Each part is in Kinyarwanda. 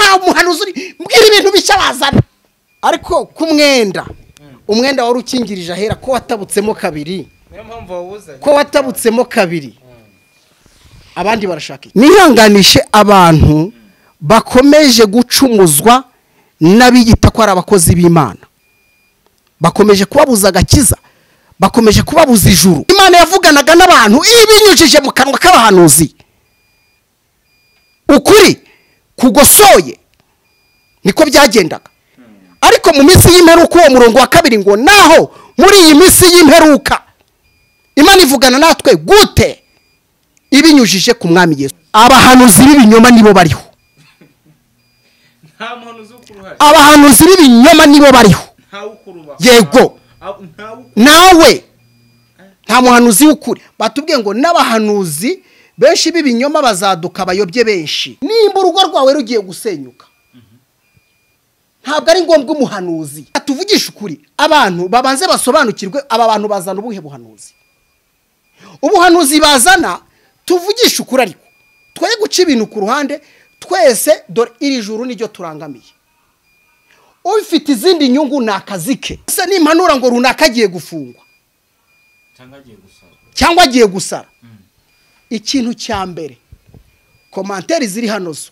Nta muhanuzi uri mbwira ibintu bishya bazana. Ariko ku mwenda, umwenda wari ukingirije ahera ko watabutsemo kabiri. Niyo mpamvu wawuzanye. Ko watabutsemo kabiri. Abandi barashaka iki? Nihanganishe abantu bakomeje gucumuzwa n'abiyita ko ari abakozi b'Imana. Bakomeje kubabuza agakiza, bakomeje kubabuza ijuru. Imana yavuganaga n'abantu ibinyujije mu kanwa k'abahanuzi. Ukuri kugosoye niko byagendaga. Ariko mu minsi y'imperuka, uwo murongo wa kabiri ngo naho muri iyi minsi y'imperuka Imana ivugana natwe gute? Ibinyujije ku mwami Yesu. Abahanuzi b'ibinyoma nibo bariho. Nta muhanuzi w'ukuri. Abahanuzi b'ibinyoma nibo bariho. Yego. Nawe nta muhanuzi w'ukuri. Batubwiye ngo n'abahanuzi benshi b'ibinyoma bazaduka bayobye benshi. Nimba urugo rwawe rugiye gusenyuka, ntabwo ari ngombwa umuhanuzi. Tuvugishe ukuri, abantu babanze basobanukirwe aba bantu bazana ubuhe buhanuzi. Ubuhanuzi bazana, tuvugishe ukuri, ariko twe guca ibintu ku ruhande twese. Dore iri juru niryo turangamiye. Ufite izindi nyungu ni akazi ke. Ese nimpanura ngo runaka agiye gufungwa cyangwa agiye gusara, ikintu cya mbere commentaire ziri hano zo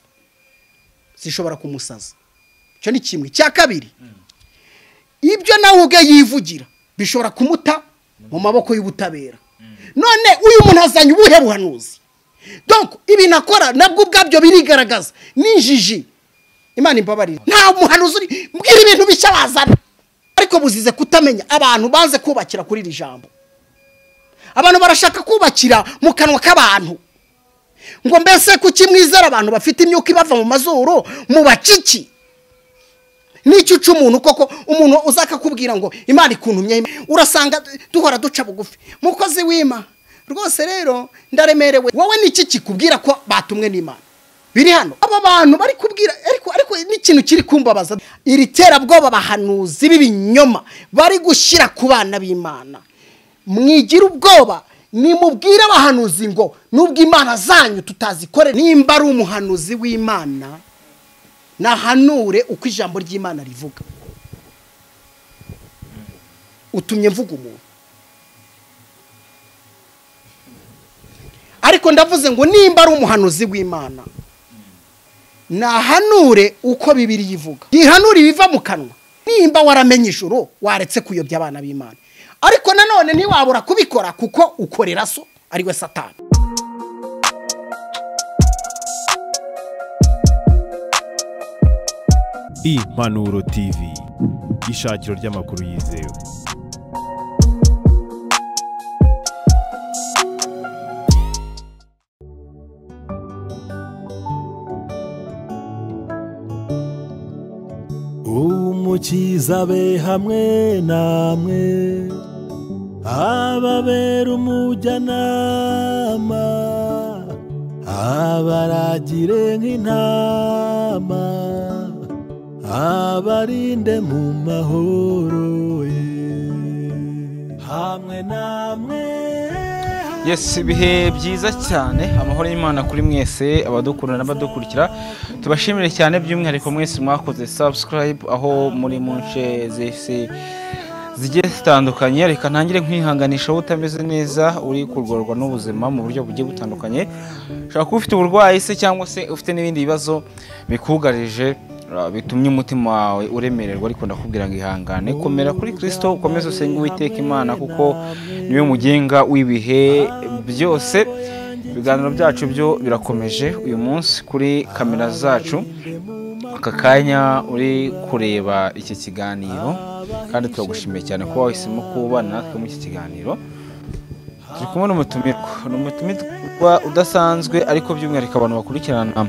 zishobora kumusaza. Icyo ni kimwe. Cya kabiri, ibyo nawe ubwe yivugira bishobora kumuta mu maboko y'ubutabera. None uyu muntu azanye ubuhe buhanuzi? Donc ibintu akora nabwo ubwabyo birigaragaza n'injiji. Imana imbabarire. Nta muhanuzi uri mbwira ibintu bishya bazana. Ariko buzize kutamenya, abantu banze kubakira kuri iri jambo. Abantu barashaka kubakira mu kanwa k'abantu. Ngo mbese kuki mwizera abantu bafite imyuka ibava mu mazuru mu baciki? Nicyo uca umuntu koko, umuntu uzakakubwira ngo Imana ikuntumye, urasanga duhora duca bugufi. Mukozi w'Imana rwose rero ndaremerewe. Wowe niki kikubwira ko batumwe n'Imana? Biri hano. Aba bantu bari kubwira, ariko n'ikintu kiri kumbabaza, iri terabwoba bahanuzi b'ibinyoma bari gushyira ku bana b'Imana. Mwigira ubwoba, nimubwire abahanuzi ngo nubwo Imana zanyu tutazikore. Nimba ari umuhanuzi w'Imana, nahanure uko ijambo ry'Imana rivuga. Utumye mvuga umuntu, ariko ndavuze ngo nimba ari umuhanuzi w'Imana, nahanure uko Bibiliya ivuga. Yihanure ibiva mu kanwa. Nimba waramenye ijuru, waretse kuyobya abana b'Imana. Ariko nanone ntiwabura kubikora kuko ukorera so ariwe Satani. Impanuro TV, ishakiro ry'amakuru yizewe. Umukiza be hamwe namwe, ababera umujyanama, abaragire nk'intama, abarinde mu mahoro ye hamwe namwe. Yes, ibihe byiza cyane, amahoro y'Imana kuri mwese abadukunda n'abadukurikira. Tubashimire cyane by'umwihariko mwese mwakoze subscribe aho muri mu nce zese zigiye zitandukanye. Reka ntangire nkwihanganisha wowe utameze neza, uri kurwarwa n'ubuzima mu buryo bugiye butandukanye. Ushobora kuba ufite uburwayi se cyangwa se ufite n'ibindi bibazo bikugarije bitumye umutima wawe uremererwa, ariko ndakubwira ngo ihangane, komera kuri Kristo, ukomeze usenge Uwiteka Imana kuko niwe mugenga w'ibihe byose. Ibiganiro byacu byo birakomeje uyu munsi kuri kamera zacu. Aka kanya uri kureba iki kiganiro, kandi turagushimiye cyane ko wahisemo kubana natwe muri iki kiganiro. Turi kumwe n'umutumirwa, ni umutumirwa udasanzwe, ariko by'umwihariko abantu bakurikirana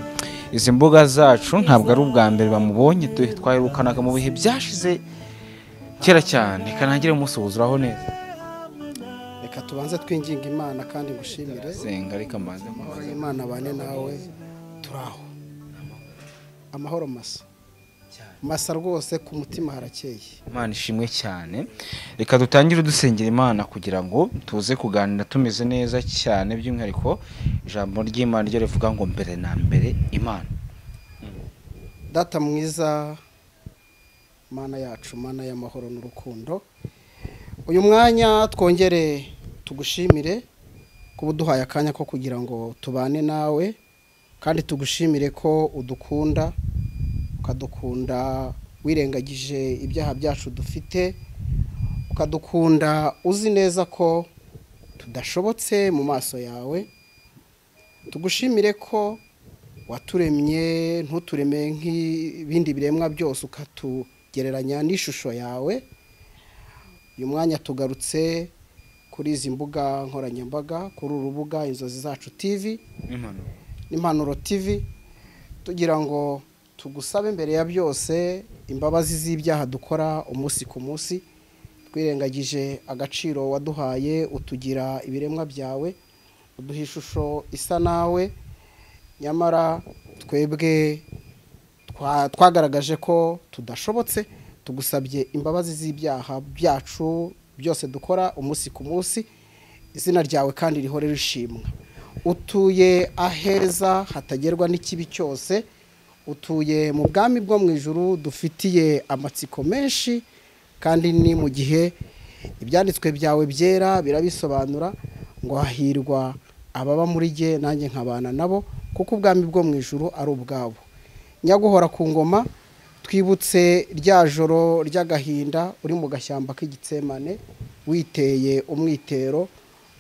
izi mbuga zacu ntabwo ari ubwa mbere bamubonye, twaherukanaga mu bihe byashize kera cyane. Kanangire umusuhuza, uraho neza? Reka tubanze twinginga Imana kandi ngushimire. Senga reka mbanze amahoro y'Imana bane nawe. Turaho amahoro masa masa rwose, ku mutima harakeye. Imana ishimwe cyane. Reka dutangire dusengera Imana kugira ngo tuze kuganira tumeze neza cyane, by'umwihariko ijambo ry'Imana ryo rivuga ngo mbere na mbere Imana. Data mwiza, Mana yacu, Mana y'amahoro n'urukundo, uyu mwanya twongere tugushimire kuba uduhaye akanya ko kugira ngo tubane nawe, kandi tugushimire ko udukunda, ukadukunda wirengagije ibyaha byacu dufite, ukadukunda uzi neza ko tudashobotse mu maso yawe. Tugushimire ko waturemye, ntutureme nk'ibindi biremwa byose, ukatugereranya n'ishusho yawe. Uyu mwanya tugarutse kuri izi mbuga nkoranyambaga, kuri uru rubuga Inzozi Zacu TV n'Impanuro TV, tugira ngo tugusabe mbere ya byose imbabazi z'ibyaha dukora umunsi ku munsi, twirengagije agaciro waduhaye, utugira ibiremwa byawe, uduha ishusho isa nawe, nyamara twebwe twagaragaje ko tudashobotse. Tugusabye imbabazi z'ibyaha byacu byose dukora umunsi ku munsi, izina ryawe kandi rihore rishimwa. Utuye aheza hatagerwa n'ikibi cyose, utuye mu bwami bwo mu ijuru dufitiye amatsiko menshi, kandi ni mu gihe ibyanditswe byawe byera birabisobanura ngo hahirwa ababa muri jye nanjye nkabana nabo, kuko ubwami bwo mu ijuru ari ubwabo. Nyaguhora ku ngoma, twibutse rya joro ry'agahinda uri mu gashyamba k'Igitsemane, witeye umwitero,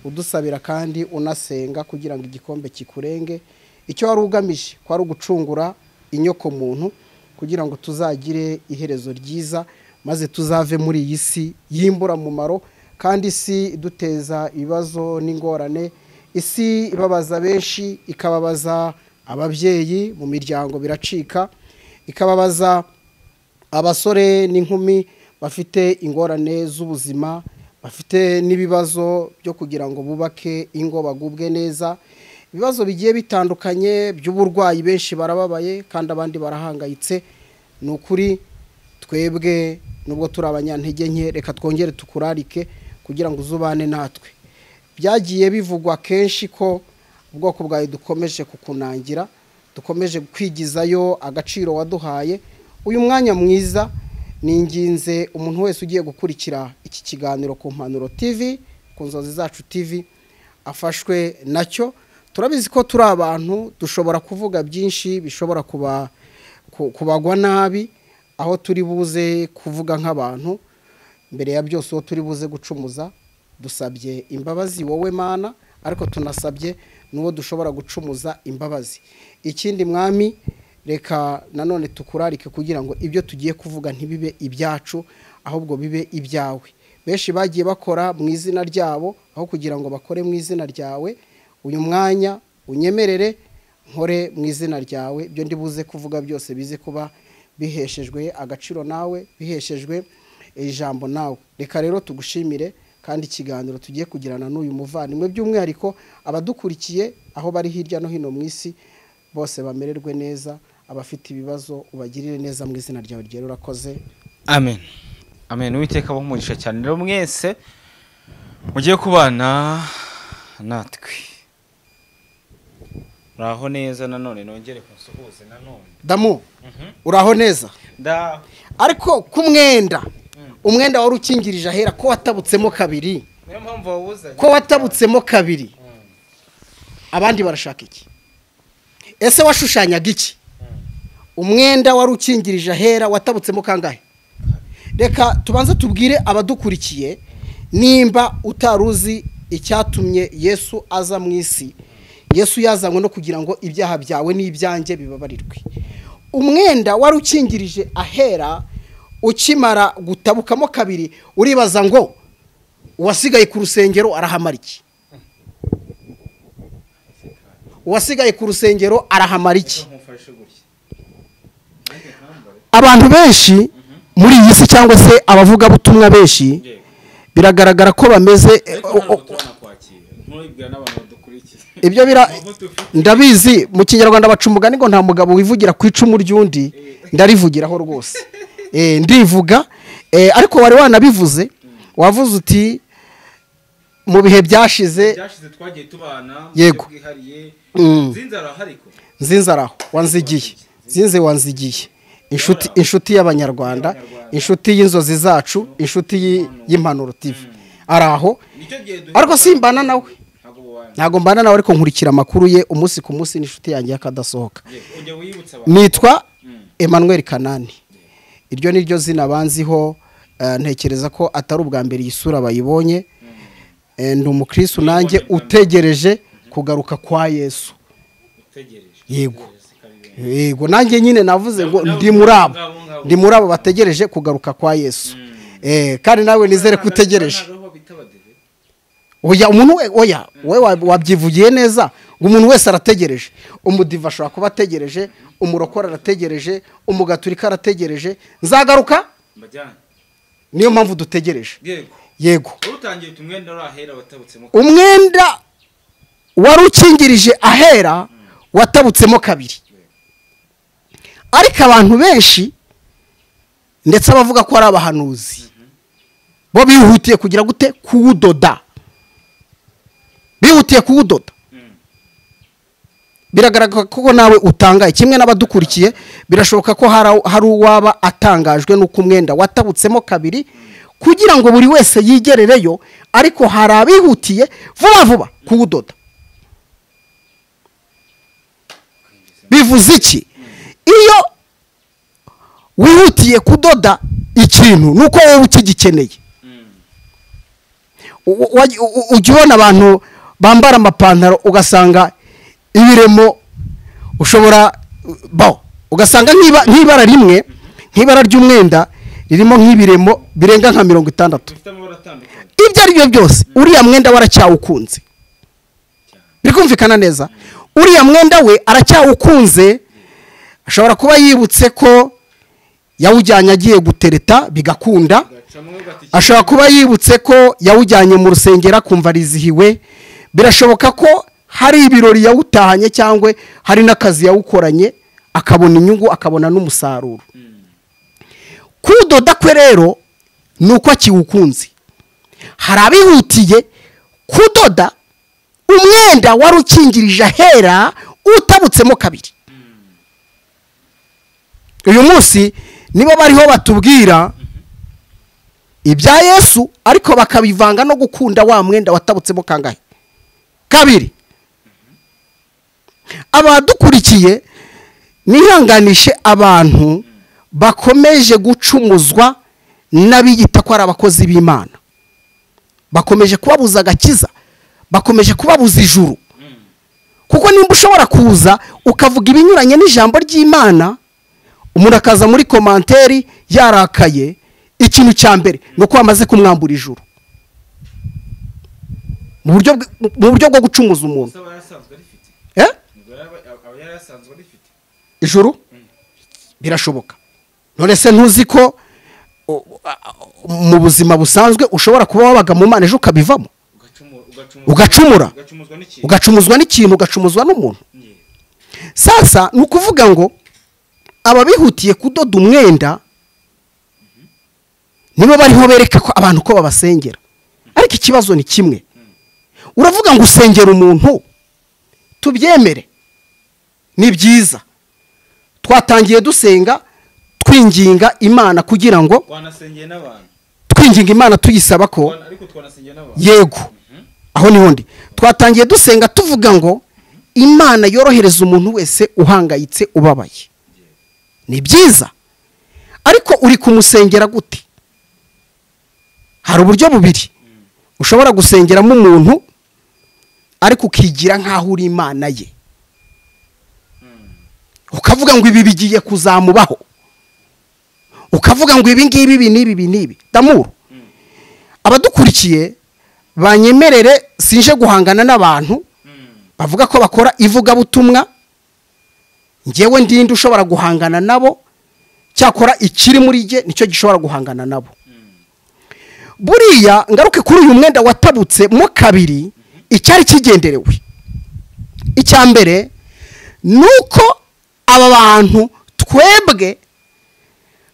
udusabira kandi unasenga kugira ngo igikombe kikurenge. Icyo wari ugamije kwari ugucungura inyoko muntu, kugira ngo tuzagire iherezo ryiza, maze tuzave muri iyi si y'imburamumaro, kandi isi iduteza ibibazo n'ingorane, isi ibabaza benshi, ikababaza ababyeyi mu miryango biracika, ikababaza abasore n'inkumi bafite ingorane z'ubuzima, bafite n'ibibazo byo kugira ngo bubake ingo bagubwe neza, ibibazo bigiye bitandukanye by'uburwayi, benshi barababaye kandi abandi barahangayitse. Ni ukuri twebwe nubwo turi abanyantege nke, reka twongere tukurarike kugira ngo uzubane natwe. Byagiye bivugwa kenshi ko ubwoko bwawe dukomeje kukunangira, dukomeje kwigizayo agaciro waduhaye. Uyu mwanya mwiza ninginze umuntu wese ugiye gukurikira iki kiganiro ku Mpanuro TV, ku Nzozi Zacu TV, afashwe nacyo. Turabizi ko turi abantu dushobora kuvuga byinshi bishobora kubagwa nabi, aho turi buze kuvuga nk'abantu. Mbere ya byose uwo turi buze gucumuza, dusabye imbabazi wowe Mana, ariko tunasabye n'uwo dushobora gucumuza imbabazi. Ikindi mwami, reka nanone tukurarike kugira ngo ibyo tugiye kuvuga ntibibe ibyacu, ahubwo bibe ibyawe. Benshi bagiye bakora mu izina ryabo aho kugira ngo bakore mu izina ryawe. Uyu mwanya unyemerere nkore mu izina ryawe, ibyo ndibuze kuvuga byose bize kuba biheshejwe agaciro nawe, biheshejwe ijambo nawe. Reka rero tugushimire, kandi ikiganiro tugiye kugirana n'uyu muvandimwe, by'umwihariko abadukurikiye aho bari hirya no hino mu isi bose bamererwe neza, abafite ibibazo ubagirire neza mu izina ryawe ryera. Urakoze. Amen. Amen. Uwiteka abahe umugisha cyane. Rero mwese mugiye kubana natwe, uraho neza. Nanone nongere kunsuhuze nanone. Damu, uraho neza. Ariko ku mwenda, umwenda wari ukingirije ahera ko watabutsemo kabiri, niyo mpamvu wawuzanye, ko watabutsemo kabiri, abandi barashaka iki? Ese washushanyaga iki? Umwenda wari ukingirije ahera watabutsemo kangahe? Reka tubanze tubwire abadukurikiye, nimba utaruzi icyatumye Yesu aza mu isi. Yesu yazanywe no kugira ngo ibyaha byawe n'ibyanjye bibabarirwe. Umwenda wari ukingirije ahera ukimara gutabukamo kabiri, uribaza ngo uwasigaye ku rusengero arahamara iki? Uwasigaye ku rusengero arahamara iki? Abantu benshi muri iyi si, cyangwa se abavugabutumwa benshi, biragaragara ko bameze ibyo ndabizi. Mu Kinyarwanda baca umugani ngo nta mugabo wivugira ku icumu ry'undi, ndarivugiraho rwose. Ndivuga, ariko wari wanabivuze, wavuze uti mu bihe byashize twagiye tubana. Yego. Nzinzaraho wanzigiye, zinze wanzigiye. Inshuti y'abanyarwanda, inshuti y'inzozi zacu, inshuti y'Impanuro TV ari aho, ariko simbana nawe, ntabwo mbana nawe, ariko nkurikira amakuru ye umunsi ku munsi, n'inshuti yanjye yakadasohoka. Nitwa Emmanuel Kanani, iryo ni ryo zina banziho. Ntekereza ko atari ubwa mbere iyi sura bayibonye. Ndi umukristo nanjye utegereje kugaruka kwa Yesu. Yego yego, nanjye nyine navuze ngo ndi muri abo bategereje kugaruka kwa Yesu. Kandi nawe nizere ko utegereje. Oya, umuntu we, oya we wabyivugiye neza ngo umuntu wese arategereje. Umudiva ashobora kuba ategereje, umurokora arategereje, umugaturika arategereje, nzagaruka. Niyo mpamvu dutegereje. Yego. Umwenda wari ukingirije ahera watabutsemo kabiri. Ariko abantu benshi ndetse abavuga ko ari abahanuzi bo bihutiye kugira gute? Kuwudoda. Bihutiye kuwudoda. Biragaragara ko nawe utangaye kimwe n'abadukurikiye. Birashoboka ko hari uwaba atangajwe n'uko umwenda watabutsemo kabiri kugira ngo buri wese yigerereyo, ariko hari abihutiye vuba vuba kuwudoda. Bivuze iki? Iyo wihutiye kudoda ikintu nuko wowe ukigikeneye. Ujya ubona abantu bambara amapantaro ugasanga ibiremo, ushobora ugasanga nk'ibara rimwe, nk'ibara ry'umwenda ririmo nk'ibiremo birenga nka 60. Ibyo ari byo byose uriya mwenda waracyawukunze. Birikumvikana neza? Uriya mwenda we aracyawukunze, ashobora kuba yibutse ko yawujyanye agiye gutereta bigakunda, ashobora kuba yibutse ko yawujyanye mu rusengero akumva rizihiwe, birashoboka ko hari ibirori yawutahanye cyangwa hari n'akazi yawukoranye akabona inyungu, akabona n'umusaruro. Kudoda kwe rero nuko akiwukunze. Hari abihutiye kudoda umwenda wari ukingirije ahera utabutsemo kabiri. Uyu munsi nibo bariho batubwira ibya Yesu, ariko bakabivanga no gukunda wa mwenda watabutsemo kangahe? Kabiri. Abadukurikiye nihanganishe abantu bakomeje gucumuzwa n'abiyita ko ari abakozi b'Imana, bakomeje kubabuza agakiza, bakomeje kubabuza ijuru. Kuko nimba ushobora kuza ukavuga ibinyuranye n'ijambo ry'Imana, umuntu akaza muri komanteri yarakaye, ikintu cya mbere nuko bamaze kumwambura ijuru mu buryo bwo gucumuza umuntu. Ijuru birashoboka. None se ntuzi ko mu buzima busanzwe ushobora kuba wabaga mu Mana ejo ukabivamo, ugacumura, ugacumuzwa n'ikintu, ugacumuzwa n'umuntu. Sasa ni ukuvuga ngo ababihutiye kudoda umwenda nibo bariho bereka ko abantu ko babasengera. Ariko ikibazo ni kimwe, uravuga ngo usengera umuntu, tubyemere ni byiza, twatangiye dusenga twinginga Imana kugira ngo twinginga Imana tuyisaba ko yego aho niho ndi. Twatangiye dusenga tuvuga ngo Imana yorohereza umuntu wese uhangayitse ubabaye, ni byiza, ariko uri kumusengera gute? Hari uburyo bubiri ushobora gusengeramo umuntu ariko ukigira nkaho uri Imana ye, ukavuga ngo ibi bigiye kuzamubaho, ukavuga ngo ibi ngibi ibi n'ibi ibi n'ibi. Damuru, abadukurikiye banyemerere, sinje guhangana n'abantu bavuga ko bakora ivugabutumwa, ngewe ndinde ushobora guhangana nabo, cyakora ikiri muri jye nicyo gishobora guhangana nabo. Buriya ngaruke kuri uyu mwenda watabutse mo kabiri, icyari kigenderewe icya mbere nuko aba bantu twebwe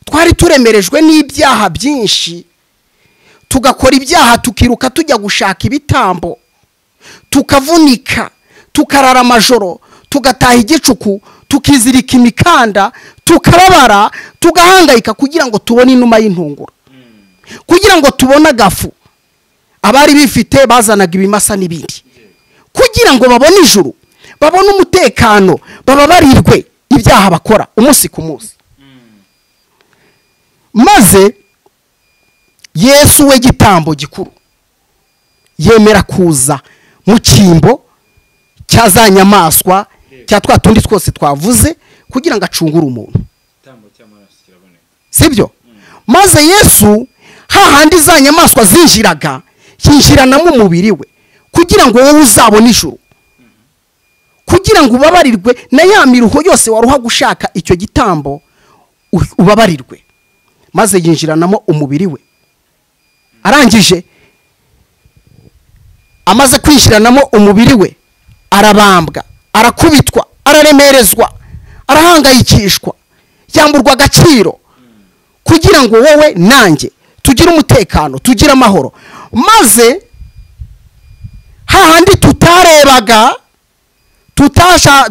twari turemerejwe n'ibyaha byinshi, tugakora ibyaha tukiruka tujya gushaka ibitambo, tukavunika, tukarara amajoro, tugataha igicuku, tukizirika imikanda, tukababara, Tugahangayika kugira ngo tubone inuma y'intungura, kugira ngo tubone agafu. Abari bifite bazanaga ibimasa n'ibindi kugira ngo babone ijuru, babone umutekano, bababarirwe ibyaha bakora umunsi ku munsi. Maze Yesu we gitambo gikuru yemera kuza mu cyimbo cya za nyamaswa, cya twa tundi twose twavuze, kugira ngo acungure umuntu. Sibyo? Maze Yesu hahandi za nyamaswa zinjiraga, yinjiranamo umubiri we kugira ngo wowe uzabone ijuru, kugira ngo ubabarirwe na ya miruho yose waruha gushaka icyo gitambo, ubabarirwe. Maze yinjiranamo umubiri we. Arangije amaze kwinjiranamo umubiri we, arabambwa, arakubitwa, araremerezwa, arahangayikishwa, yamburwa agaciro, kugira ngo wowe nanjye tugire umutekano, tugire amahoro. Maze hahandi tutarebaga,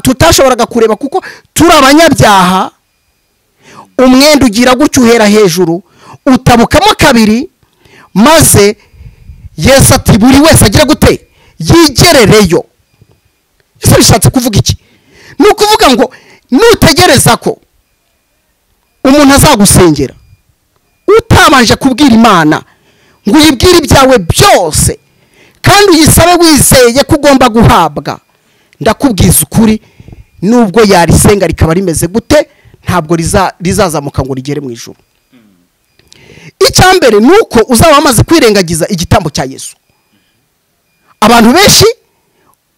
tutashoboraga kureba kuko turi abanyabyaha, umwenda ugira gutyo uhera hejuru utabukamo kabiri. Maze Yesu ati buri wese agira gute? Yigerereyo. Ese bishatse kuvuga iki? Ni ukuvuga ngo nutegereza ko umuntu azagusengera utabanje kubwira Imana ngo uyibwire ibyawe byose kandi uyisabe wizeye ko ugomba guhabwa, ndakubwiza ukuri, nubwo yarisenga rikaba rimeze gute, ntabwo rizazamuka ngo rigere mu ijuru. Icya mbere ni uko uzaba wamaze kwirengagiza igitambo cya Yesu. Abantu benshi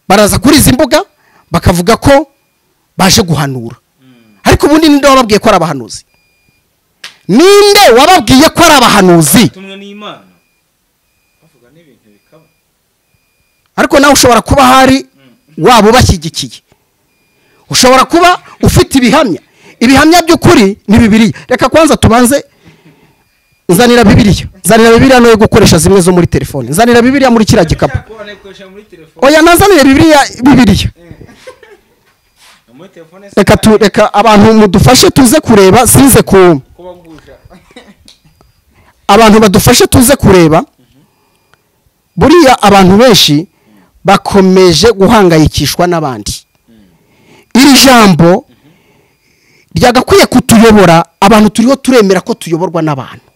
baraza kuri izi mbuga bakavuga ko baje guhanura, ariko ubundi ninde wababwiye ko ari abahanuzi? Ninde wababwiye ko ari abahanuzi? Ariko nawe ushobora kuba hari waba ubashyigikiye, ushobora kuba ufite ibihamya. Ibihamya by'ukuri ni Bibiliya. Reka kwanza tubanze, nzanira Bibiliya, nzanira Bibiliya no gukoresha zimwe zo muri telefone, nzanira Bibiliya muri kiriya gikapu. Oya, nazanire Bibiliya. Reka abantu mudufashe tuze kureba, sinze ku abantu badufashe tuze kureba. Buriya abantu benshi bakomeje guhangayikishwa n'abandi. Iri jambo ryagakwiye kutuyobora. Abantu turiho turemera ko tuyoborwa n'abantu.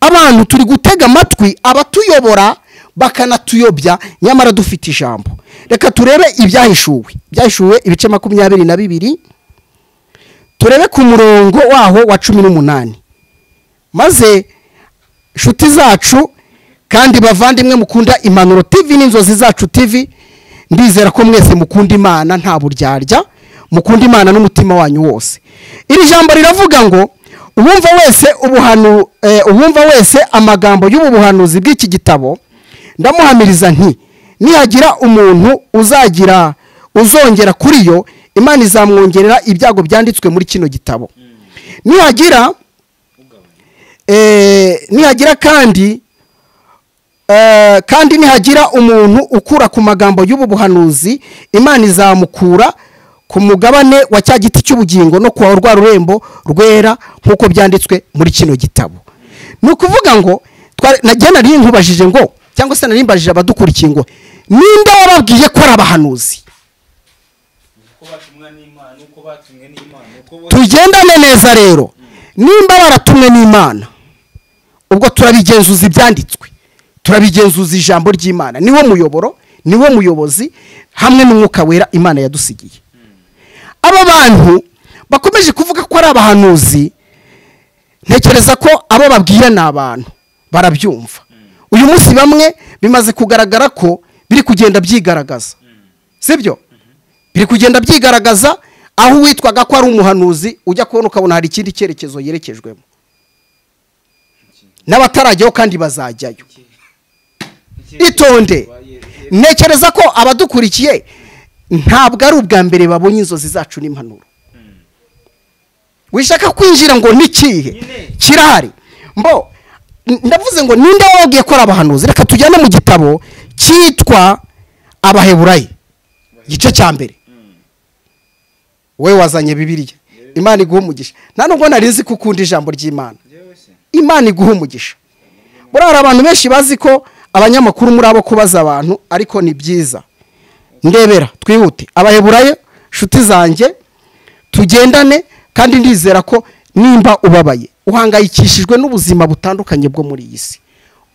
Abantu turi gutega amatwi abatuyobora bakanatuyobya, nyamara dufite ijambo. Reka turebe ibyahishuwe. Ibyahishuwe ibice 22, turebe ku murongo waho wa 18. Maze nshuti zacu kandi bavandimwe mukunda Impanuro TV n'Inzozi Zacu TV, ndizera ko mwese mukunda Imana nta buryarya, mukunda Imana n'umutima wanyu wose. Iri jambo riravuga ngo uwumva wese uwumva wese amagambo y'ubu buhanuzi bw'iki gitabo, ndamuhamiriza nti nihagira umuntu uzagira uzongera kuri yo, Imana izamwongerera ibyago byanditswe muri kino gitabo. Nihagira kandi kandi nihagira umuntu ukura ku magambo y'ubu buhanuzi, Imana izamukura ku mugabane wa cya giti cy'ubugingo no kuwa rwa rurembo rwera nkuko byanditswe muri kino gitabo. Ni ukuvuga ngo nagiye nari nkubajije ngo, cyangwa se nari mbajije abadukurikiye ngo ninde wababwiye ko ari abahanuzi? Tugendane neza rero, nimba baratumwe n'Imana, ubwo turabigenzuza ibyanditswe, turabigenzuza ijambo ry'Imana. Niwo muyoboro, niwo muyobozi, hamwe n'umwuka wera Imana yadusigiye. Aba bantu bakomeje kuvuga ko ari abahanuzi, ntekereza ko abo babwira ni abantu barabyumva. Uyu munsi bamwe bimaze kugaragara ko biri kugenda byigaragaza, sibyo? Biri kugenda byigaragaza, aho witwaga ko ari umuhanuzi ujya kubona ukabona hari ikindi cyerekezo yerekejwemo, n'abatarajyayo kandi bazajyayo. Itonde, ntekereza ko abadukurikiye ntabwo ari ubwa mbere babonye inzozi zacu n'impanuro. Wishaka kwinjira ngo nikihe kirahari. Mbo ndavuze ngo ninde wabwiye ko ari abahanuzi? Reka tujyane mu gitabo cyitwa Abaheburayi igice cya mbere. Wowe wazanye Bibiliya, Imana iguha umugisha. Nta nubwo nari nzi ko ukunda ijambo ry'Imana. Imana iguha umugisha. Buriya hari abantu benshi bazi ko abanyamakuru muri abo kubaza abantu, ariko ni byiza. Ndebera twihute. Abaheburayo nshuti zanjye tugendane, kandi ndizera ko nimba ubabaye, uhangayikishijwe n'ubuzima butandukanye bwo muri iyi si,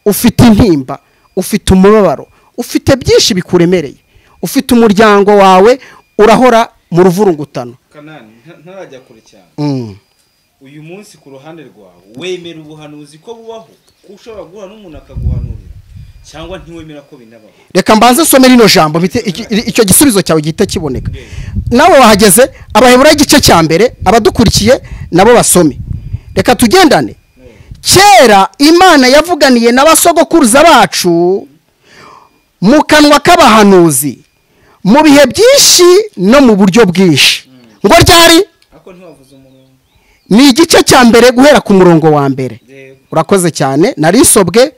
ufite intimba, ufite umubabaro, ufite byinshi bikuremereye, ufite umuryango wawe urahora mu ruvurungutano. Kanani ntarajya kure cyane. Uyu munsi ku ruhande rwawe wemera ubuhanuzi ko bubaho, ko ushobora guhura n'umuntu akaguhanurira, cyangwa ntiwemera ko binabaho? Reka mbanze nsome rino jambo, icyo gisubizo cyawe gihita kiboneka. Nawe wahageze. Abaheburayo igice cya mbere, abadukurikiye nabo basome. Reka tugendane. Kera Imana yavuganiye n'abasogokuruza bacu mu kanwa k'abahanuzi mu bihe byinshi no mu buryo bwinshi. Ngo ryari? Ariko ntiwavuze umurongo. Ni igice cya mbere guhera ku murongo wa mbere. Urakoze cyane, narisobwe.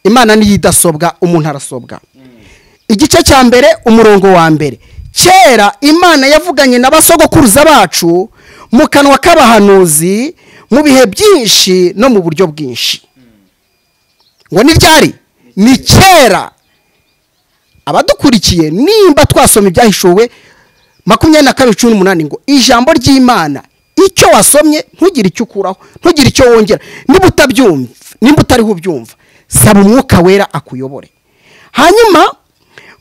Imana niyo idasobwa, umuntu arasobwa. Igice cya mbere umurongo wa mbere. Kera Imana yavuganye n'abasogokuruza bacu mu kanwa k'abahanuzi mu bihe byinshi no mu buryo bwinshi. Ngo ni ryari? Ni kera. Abadukurikiye nimba twasoma ibyahishuwe 22:18 ngo ijambo ry'Imana, icyo wasomye ntugire icyo ukuraho, ntugire icyo wongera. Niba utabyumva, nimba utariho ubyumva, saba umwuka wera akuyobore. Hanyuma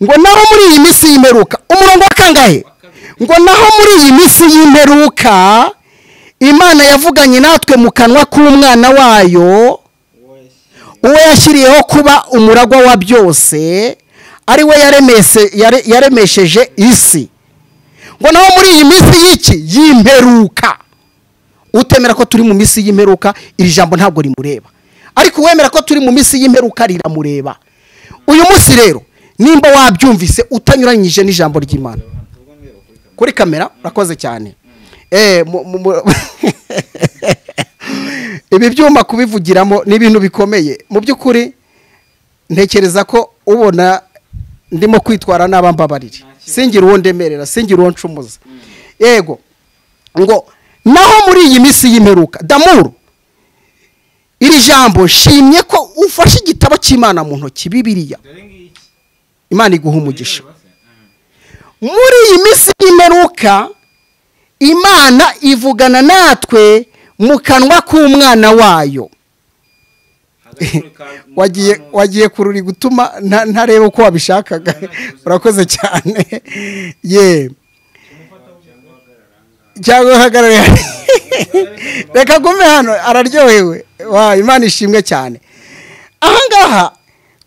ngo naho muri iyi minsi y'imperuka, umurongo wa kangahe? Ngo naho muri iyi minsi y'imperuka Imana yavuganye natwe mu kanwa k'umwana wayo, uwo yashyiriyeho kuba umuragwa wa byose, ari we yaremesheje isi. Ngo naho muri iyi minsi y'iki y'imperuka. Utemera ko turi mu minsi y'imperuka, iri jambo ntabwo rimureba. Ariko uwemera ko turi mu minsi y'imperuka riramureba. Uyu munsi rero nimba wabyumvise utanyuranyije n'ijambo ry'Imana kuri kamera, urakoze cyane. Ibi byuma kubivugiramo ni ibintu bikomeye. Mu by'ukuri ntekereza ko ubona ndimo kwitwara n'abambabarire, singira uwo ndemerera, singira uwo ncumuza. Yego, ngo naho muri iyi minsi y'imperuka, Damuru, iri jambo nshimye ko ufashe igitabo cy'Imana mu ntoki, Bibiliya. Imana iguha umugisha. Muri iyi minsi y'imperuka Imana ivugana natwe mu kanwa k'umwana wayo. Wagiye kururi gutuma ntareba uko wabishakaga. Urakoze cyane. Ye. Cyangwa hagarare. Reka gume hano, araryohewe. Wa Imana ishimwe cyane. Aha ngaha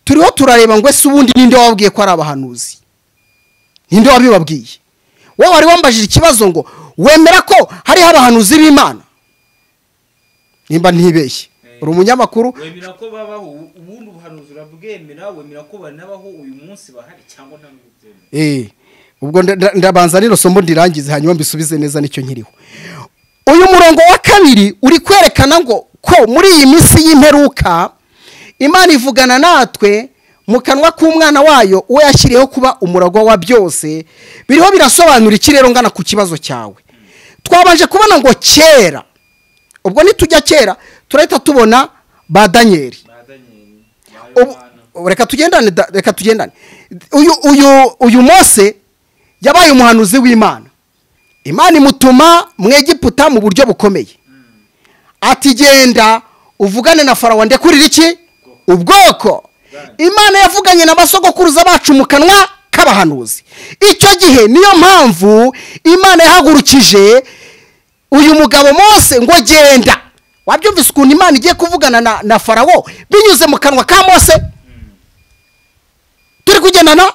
turiho turareba ngo ese ubundi ninde wababwiye ko ari abahanuzi? Ninde wabibabwiye? Wowe wari wambajije ikibazo ngo wemera ko hariho abahanuzi b'Imana? Nimba ntibeshye, uri umunyamakuru, wemera ko babaho ubundi ubuhanuzi urabwemera, wemera ko banabaho uyu munsi bahari cyangwa nta n'ubyemera? Ubwo ndabanza rino somo ndirangize hanyuma mbisubize neza nicyo nkiriho. Uyu murongo wa kabiri uri kwerekana ngo ko muri iyi minsi y'imperuka Imana ivugana natwe mu kanwa k'umwana wayo, uwo yashyiriyeho kuba umuragwa wa byose. Biriho birasobanura iki rero ngana ku kibazo cyawe? Twabanje kubona ngo kera, ubwo nitujya kera turahita tubona ba Daniel. Reka tugendane, reka tugendane. Uyu Mose yabaye umuhanuzi w'Imana. Imana imutuma mu Egiputa mu buryo bukomeye. Ati genda uvugane na Farawo ndekurira iki? Ubwoko. Imana yavuganye n'abasogokuruza bacu mu kanwa k'abahanuzi. Icyo gihe niyo mpamvu Imana yahagurukije uyu mugabo Mose ngo genda. Wabyumvise ukuntu Imana igiye kuvugana na Farawo binyuze mu kanwa ka Mose? Turi kugendana?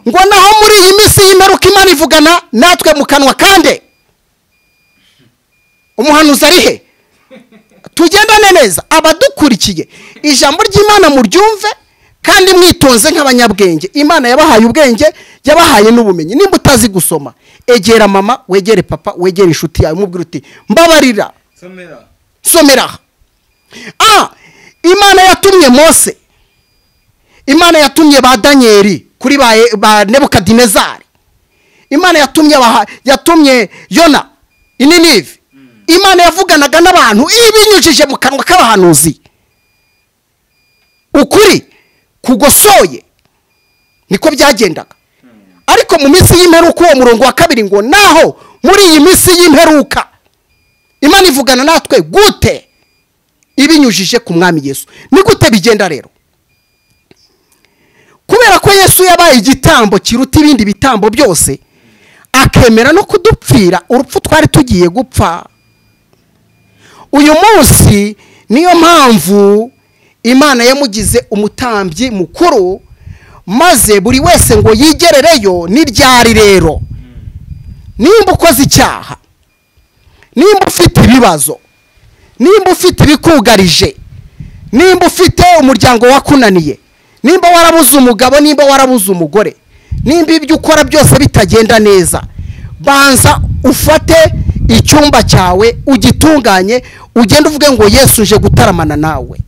Ngo naho muri iyi minsi y'imperuka Imana ivugana natwe mu kanwa kande? Umuhanuzi ari he? Tugendane neza abadukurikiye, ijambo ry'Imana muryumve kandi mwitonze nk'abanyabwenge. Imana yabahaye ubwenge, yabahaye n'ubumenyi. Nimba utazi gusoma, egera mama, wegere papa, wegere inshuti yawe, umubwire uti mbabarira, somera. Imana yatumye Mose, Imana yatumye ba Danieli kuri ba Nebukadinezari, Imana yatumye Yona i Ninive. Imana yavuganaga n'abantu ibinyujije mu kanwa k'abahanuzi. Ukuri kugosoye niko byagendaga. Ariko mu minsi y'imperuka, uwo murongo wa 2 ngo naho muri iyi minsi y'imperuka Imana ivugana natwe gute? Ibinyujije ku mwami Yesu. Ni gute bigenda rero? Kubera ko Yesu yabaye igitambo kiruta ibindi bitambo byose, akemera no kudupfira urupfu twari tugiye gupfa. Uyu munsi niyo mpamvu Imana yamugize umutambyi mukuru, maze buri wese ngo yigerereyo. N'iryari rero, nimba ukoze icyaha, nimba ufite ibibazo, nimba ufite ibikugarije, nimba ufite umuryango wakunaniye, nimba warabuze umugabo, nimba warabuze umugore, nimba ibyo ukora byose bitagenda neza, banza ufate icyumba cyawe ugitunganye, ugende uvuge ngo Yesu nje gutaramana nawe.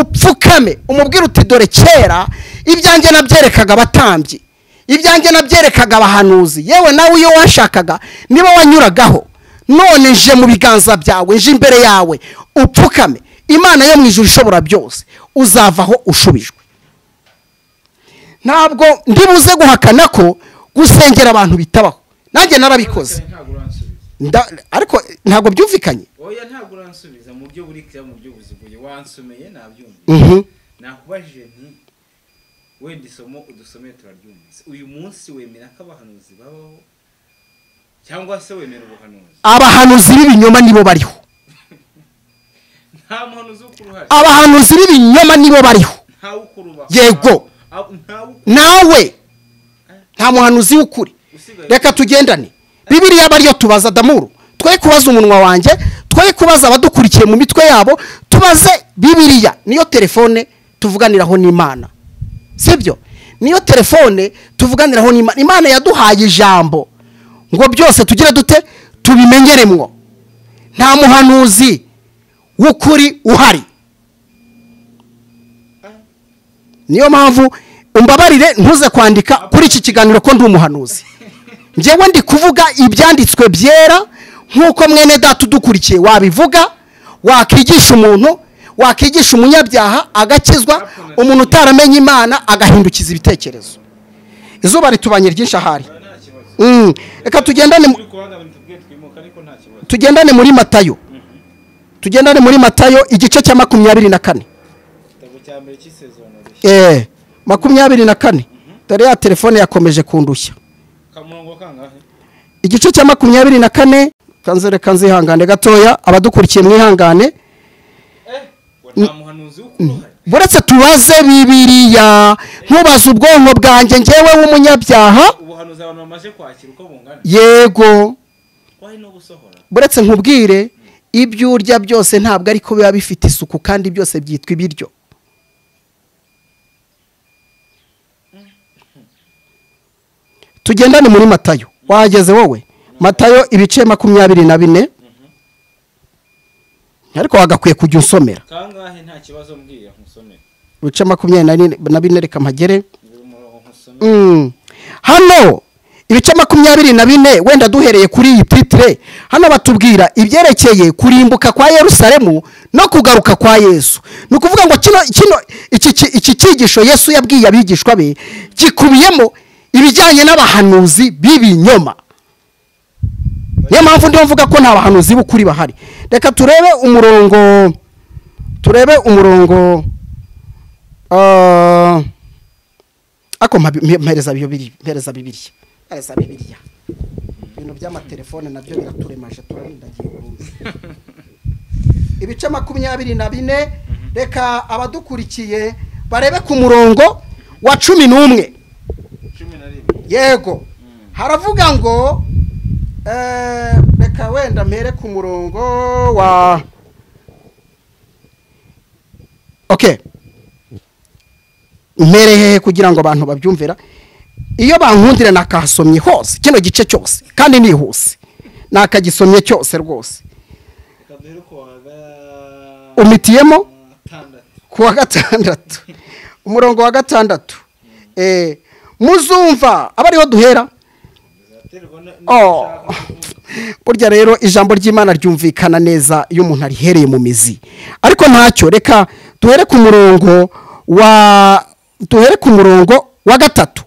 Upfukame umubwire uti dore kera ibyanjye nabyerekaga abatambyi, ibyanjye nabyerekaga abahanuzi, yewe nawe iyo washakaga niba wanyuragaho, none nje mu biganza byawe, nje imbere yawe. Upfukame, Imana yo mu ijuru ishobora byose, uzavaho ushubijwe. Ntabwo ndibuze guhakana ko gusengera abantu bitabaho, nanjye narabikoze, ariko ntabwo byumvikanye. Oya, ntabwo uransubiza mu buryo buri clear, mu buryo buziguye. Wansomeye nabyumvise. Nakubajije nti wenda isomo udusomeye turaryumvise, uyu munsi wemera ko abahanuzi babaho cyangwa se wemera ubuhanuzi? Abahanuzi b'ibinyoma nibo bariho. Nta muhanuzi w'ukuri uhari. Abahanuzi b'ibinyoma nibo bariho. Nta w'ukuri ubaho. Yego, nawe nta muhanuzi w'ukuri. Reka tugendane Bibiliya aba ariyo tubaza Damuru, twe kubaza umunwa wanjye, twe kubaza abadukurikiye mu mitwe yabo, tubaze Bibiliya. Niyo telefone tuvuganiraho n'Imana, sibyo? Niyo telefone tuvuganiraho n'Imana. Imana yaduhaye ijambo ngo byose tugire dute? Tubimenyeremwo. Nta muhanuzi w'ukuri uhari. Niyo mpamvu umbabarire ntuze kwandika kuri iki kiganiro ko ndi umuhanuzi. Njyewe ndi kuvuga ibyanditswe byera nk'uko mwene data udukurikiye wabivuga, wakigisha umuntu, wakigisha umunyabyaha agakizwa, umuntu utaramenye Imana agahindukiza ibitekerezo. Izuba ritubanye ryinshi ahari. Reka tugendane muri Matayo. Tugendane muri Matayo igice cya 24. 24. Dore ya telefone yakomeje kundushya. Igice cya 24. Kanzere kanzihangane gatoya, abadukurikiye mwihangane. Buretse tubaze Bibiliya, ntubaze ubwonko bwanjye njyewe w'umunyabyaha. Ubuhanuzi abantu bamaze kwakira uko bungana. Yego. Buretse nkubwire, ibyo urya byose ntabwo ariko biba bifite isuku, kandi byose byitwa ibiryo. Tugendane muri Matayo. Wageze wowe? Matayo ibice 24. Ariko wagakwiye kujya unsomera. Kangahe? Nta kibazo mbwira nkusomera. Ibice 24 reka mpagere. Hano ibice 24 wenda duhereye kuri iyi titre, hano batubwira ibyerekeye kurimbuka kwa Yerusalemu no kugaruka kwa Yesu. Ni ukuvuga ngo kino iki cyigisho Yesu yabwiye abigishwa be gikubiyemo ibijyanye n'abahanuzi b'ibinyoma. Niyo mpamvu ndiho mvuga ko nta bahanuzi b'ukuri bahari. Reka turebe umurongo, ako mpereza Bibiliya, mpereza Bibiliya. Ibintu by'amatelefone nabyo biraturemaje, turarindagiye burundu. Ibice 24, reka abadukurikiye barebe ku murongo wa 11. Yego, haravuga ngo reka wenda mpere ku murongo wa okay, mpere hehe kugira ngo abantu babyumvira. Iyo bankundira nakahasomye hose kino gice cyose, kandi nihuse nakagisomye cyose rwose. Umitiyemo ku wa 6, umurongo wa 6. Muzumva abariho duhera. Oh. Burya rero ijambo ry'Imana ryumvikana neza iyo umuntu arihereye mu mizi. Ariko ntacyo, reka duhere ku murongo wa 3.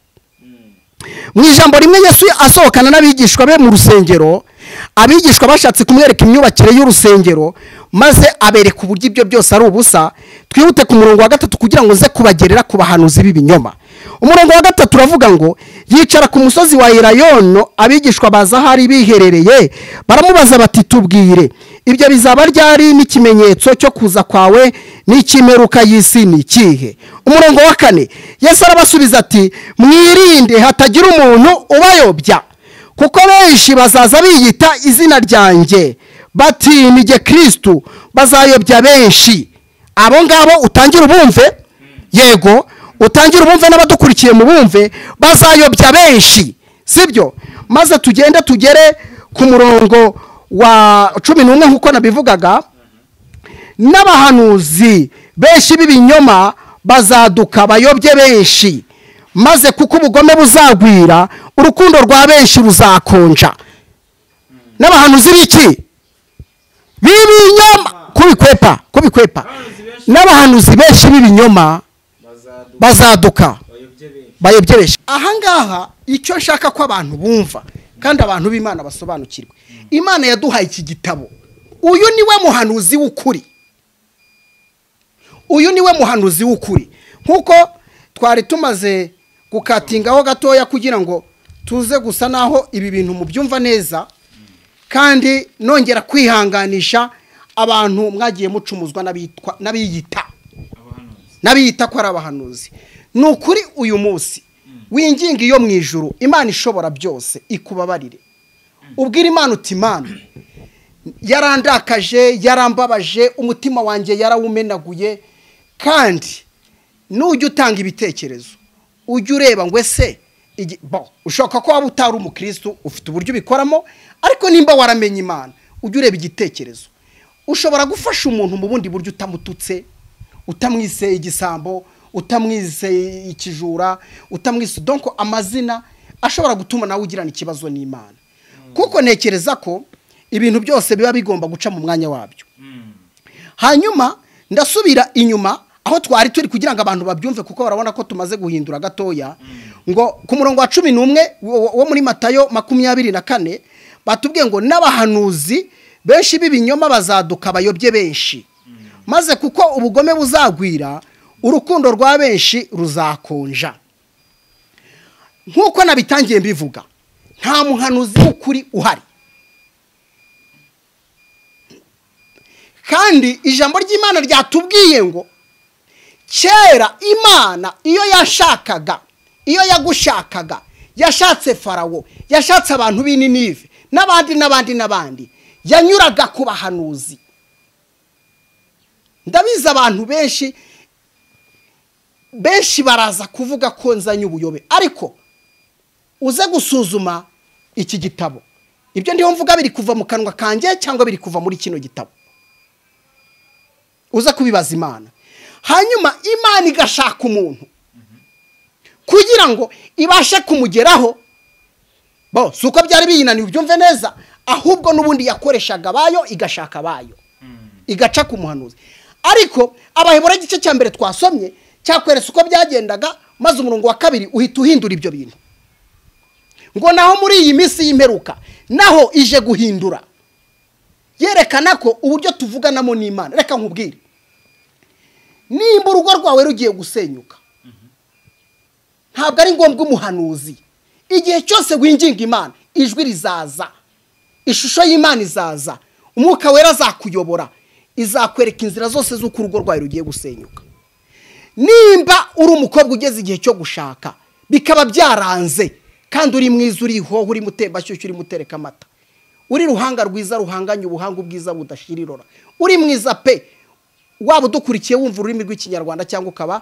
Mu ijambo rimwe Yesu asohokana n'abigishwa be mu rusengero, abigishwa bashatse kumwereka imyubakire y'urusengero, maze abereka uburyo ibyo byose ari ubusa. Twihute ku murongo wa 3 kugira ngo nze kubagerera ku bahanuzi b'ibinyoma. Umurongo wa 3 uravuga ngo yicara ku musozi wa Elayono, abigishwa baza ahari biherereye, baramubaza bati tubwire, ibyo bizaba ryari, n'ikimenyetso cyo kuza kwawe n'ikimeruka y'isi ni ikihe? Umurongo wa 4 Yesu arabasubiza ati mwirinde hatagira umuntu ubayobya, kuko benshi bazaza biyita izina ryanjye bati ni jye Kristo, bazayobya benshi. Abo ngabo utangira ubumve, yego utangira ubumve n'abadukurikiye mu bumve, bazayobya benshi, sibyo? Maze tugende tugere ku murongo wa 11 nkuko nabivugaga, n'abahanuzi benshi b'ibinyoma bazaduka bayobye benshi, maze kuko ubugome buzagwira urukundo rwa benshi ruzakonja. N'abahanuzi biki? B'ibinyoma. Kubikwepa. N'abahanuzi benshi b'ibinyoma bazaduka bayobye benshi. Ahangaha icyo nshaka ko abantu bumva kandi abantu b'Imana basobanukirwe, Imana yaduhaye iki gitabo. Uyu niwe muhanuzi w'ukuri. Uyu niwe muhanuzi w'ukuri. Nkuko twari tumaze gukatingaho gatoya kugira ngo tuze gusa naho ibi bintu mubyumva neza, kandi nongera kwihanganisha abantu mwagiye mucumuzwa n'abiyita n'abiyita ko ari abahanuzi. Ni ukuri uyu munsi winginga iyo mu ijuru Imana ishobora byose ikubabarire. Ubwira Imana uti Imana yarandakaje, yarambabaje, umutima wanjye yarawumenaguye. Kandi nujya utanga ibitekerezo ujye ureba ngo ese ushoka ko waba utari umukristo ufite uburyo ubikoramo, ariko nimba waramenye Imana ujye ureba igitekerezo. Ushobora gufasha umuntu mu bundi buryo utamututse, utamwise igisambo, utamwise ikijura, utamwise donc amazina ashobora gutuma nawe ugirana ikibazo n'Imana. Kuko ntekereza ko ibintu byose biba bigomba guca mu mwanya wabyo. Hanyuma ndasubira inyuma aho twari turi kugira ngo abantu babyumve, kuko barabona ko tumaze guhindura gatoya. Ngo ku murongo wa 11 wo muri Matayo 24 batubwiye ngo n'abahanuzi benshi b'ibinyoma bazaduka bayobye benshi, maze kuko ubugome buzagwira urukundo rwa benshi ruzakonja. Nkuko nabitangiye mbivuga, nta muhanuzi w'ukuri uhari. Kandi ijambo ry'Imana ryatubwiye ngo kera Imana iyo yashakaga, iyo yagushakaga, yashatse Farawo, yashatse abantu b'i Ninive n'abandi n'abandi n'abandi, yanyuraga ku bahanuzi. Ndabizi abantu benshi benshi baraza kuvuga ko nzanye ubuyobe, ariko uze gusuzuma iki gitabo. Ibyo ndiho mvuga biri kuva mu kanwa kanjye cyangwa biri kuva muri kino gitabo? Uza kubibaza Imana. Hanyuma Imana igashaka umuntu kugira ngo ibashe kumugeraho. Bo suko byari biyinaniye ubyumve neza, ahubwo nubundi yakoreshaga abayo, igashaka abayo, igaca ku muhanuzi. Ariko Abaheburayo igice cya mbere twasomye cyakweretse uko byagendaga, maze umurongo wa 2 uhita uhindura ibyo bintu. Ngo naho muri iyi minsi y'imperuka naho ije guhindura, yerekana ko uburyo tuvuganamo n'Imana. Reka nkubwire, nimba urugo rwawe rugiye gusenyuka, ntabwo ari ngombwa umuhanuzi. Igihe cyose winginga Imana, ijwi rizaza, ishusho y'Imana izaza, umwuka wera azakuyobora, izakwereka inzira zose z'uko urugo rwawe rugiye gusenyuka. Nimba uri umukobwa ugeze igihe cyo gushaka bikaba byaranze, kandi uri mwiza, uri ihoho, uri mutembashyushyu, uri mutereka amata, uri ruhanga rwiza ruhanganye ubuhanga ubwiza budashira irora, uri mwiza pe, waba udukurikiye wumva ururimi rw'Ikinyarwanda cyangwa ukaba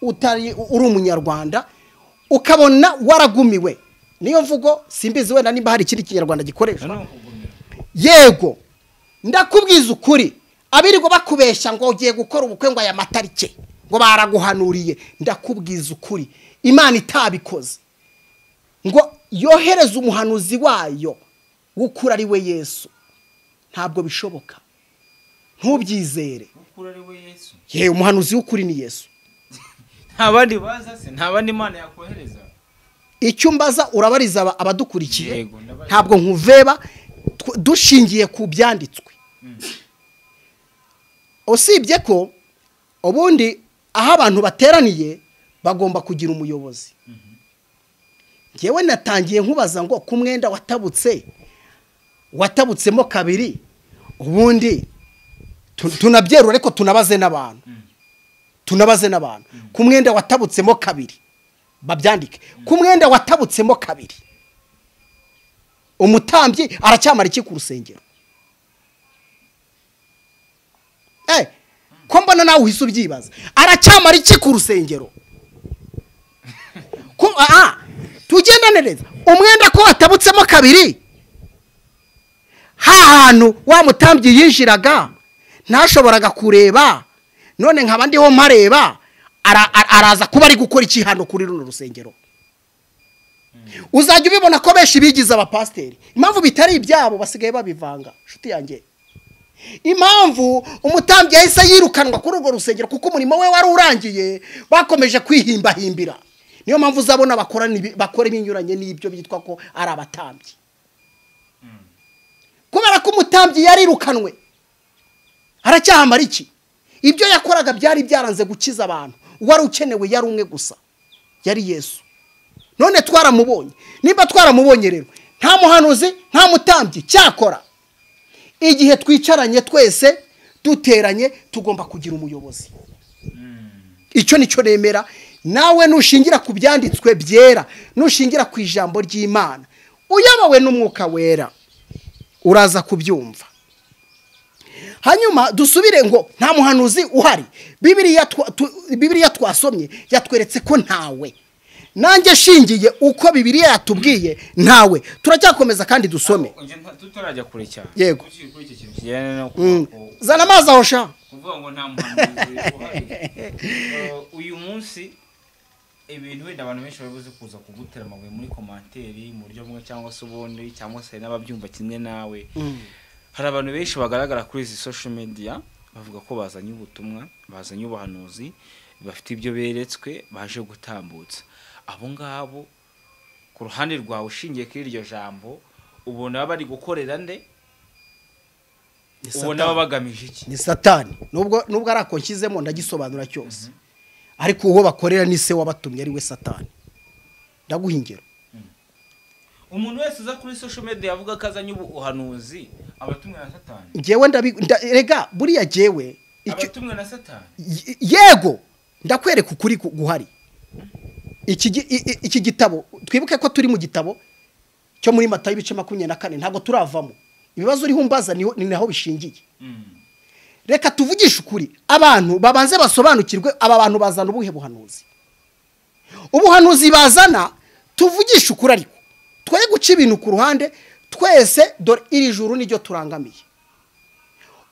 utari uri umunyarwanda, ukabona waragumiwe, niyo mvugo simbizi wenda nimba hari ikindi Kinyarwanda gikoreshwa. Yego, ndakubwiza ukuri, abirirwa bakubeshya ngo ugiye gukora ubukwe ngo aya matarike ngo baraguhanuriye, ndakubwiza ukuri Imana itabikoze ngo yohereza umuhanuzi wayo w'ukuri ari we Yesu. Ntabwo bishoboka, ntubyizere. Yewe, umuhanuzi w'ukuri ni Yesu. Nta bandi baza se? Nta bandi Imana yakohereza? Icyo mbaza urabariza abadukurikiye, ntabwo nkuveba, dushingiye ku byanditswe. Usibye ko ubundi aho abantu bateraniye bagomba kugira umuyobozi. Ngewe natangiye nkubaza ngo ku mwenda watabutse watabutsemo kabiri, ubundi tunabyerura ariko tunabaze n'abantu, tunabaze n'abantu ku mwenda watabutsemo kabiri babyandike. Ku mwenda watabutsemo kabiri umutambyi aracyamara iki ku rusengero? Ko mbona nawe uhise ubyibaza, aracyamara iki ku rusengero? Tugendane neza. Umwenda ko watabutsemo kabiri, ha hantu wa mutambyi yinjiraga ntashoboraga kureba, none nkaba ndiho mpareba, araza kuba ari gukora iki hano kuri runo rusengero? Uzajya ubibona ko benshi bigize abapasiteri, impamvu bitari ibyabo basigaye babivanga. Nshuti yanjye, impamvu umutambyi yahise yirukanwa kuri urwo rusengero kuko umurimo we wari urangiye, bakomeje kwihimbahimbira. Niyo mpamvu uzabona bakora ibinyuranye n'ibyo bitwa ko ari abatambyi, kubera ko umutambyi yarirukanwe. Aracyahamara iki? Ibyo yakoraga byari byaranze gukiza abantu. Uwari ukenewe yari umwe gusa, yari Yesu. None twaramubonye. Nimba twaramubonye rero, nta muhanuzi nta mutambyi cyakora. Igihe twicaranye twese duteranye tugomba kugira umuyobozi. Icyo nicyo nemera. Nawe nushingira ku byanditswe byera, nushingira ku ijambo ry'Imana, uyobowe n'umwuka wera, uraza kubyumva. Hanyuma dusubire ngo nta muhanuzi uhari. Bibiliya twasomye yatweretse ko ntawe. Nanjye shingiye uko Bibiliya yatubwiye ntawe. Turacyakomeza kandi dusome. Tutarajya kure cyane. Yego. Zana amazi aho sha. Kuvuga ngo nta muhanuzi uhari. Uyu munsi ibintu wenda abantu benshi babuze kuza kugutera amabuye muri komanteri mu buryo bumwe cyangwa se ubundi, cyangwa se n'ababyumva kimwe nawe. Hari abantu benshi bagaragara kuri izi social media bavuga ko bazanye ubutumwa, bazanye ubuhanuzi, bafite ibyo beretswe baje gutambutsa. Abo ngabo ku ruhande rwawe ushingiye kuri iryo jambo ubona bari gukorera nde? Ubona babagamije iki? Ni Satani. Nubwo arako nshyizemo ndagisobanura cyose, ariko uwo bakorera ni se wabatumye ari we Satani. Ndaguha ingero. Umuntu wese uza kuri social media avuga ko azanye ubuhanuzi abatumwe na Satani. Ngewe rega buriya jewe abatumwe na Satani. Yego, ndakwereka ukuri guhari. Iki gitabo twibuke ko turi mu gitabo cyo muri Matayo ibice 24, ntabwo turavamo. Ibibazo uriho umbaza ni naho bishingiye. Reka tuvugishe ukuri, abantu babanze basobanukirwe aba bantu bazana ubuhe buhanuzi. Ubuhanuzi bazana, tuvugishe ukuri, ariko twe guca ibintu ku ruhande twese. Dore iri juru niryo turangamiye.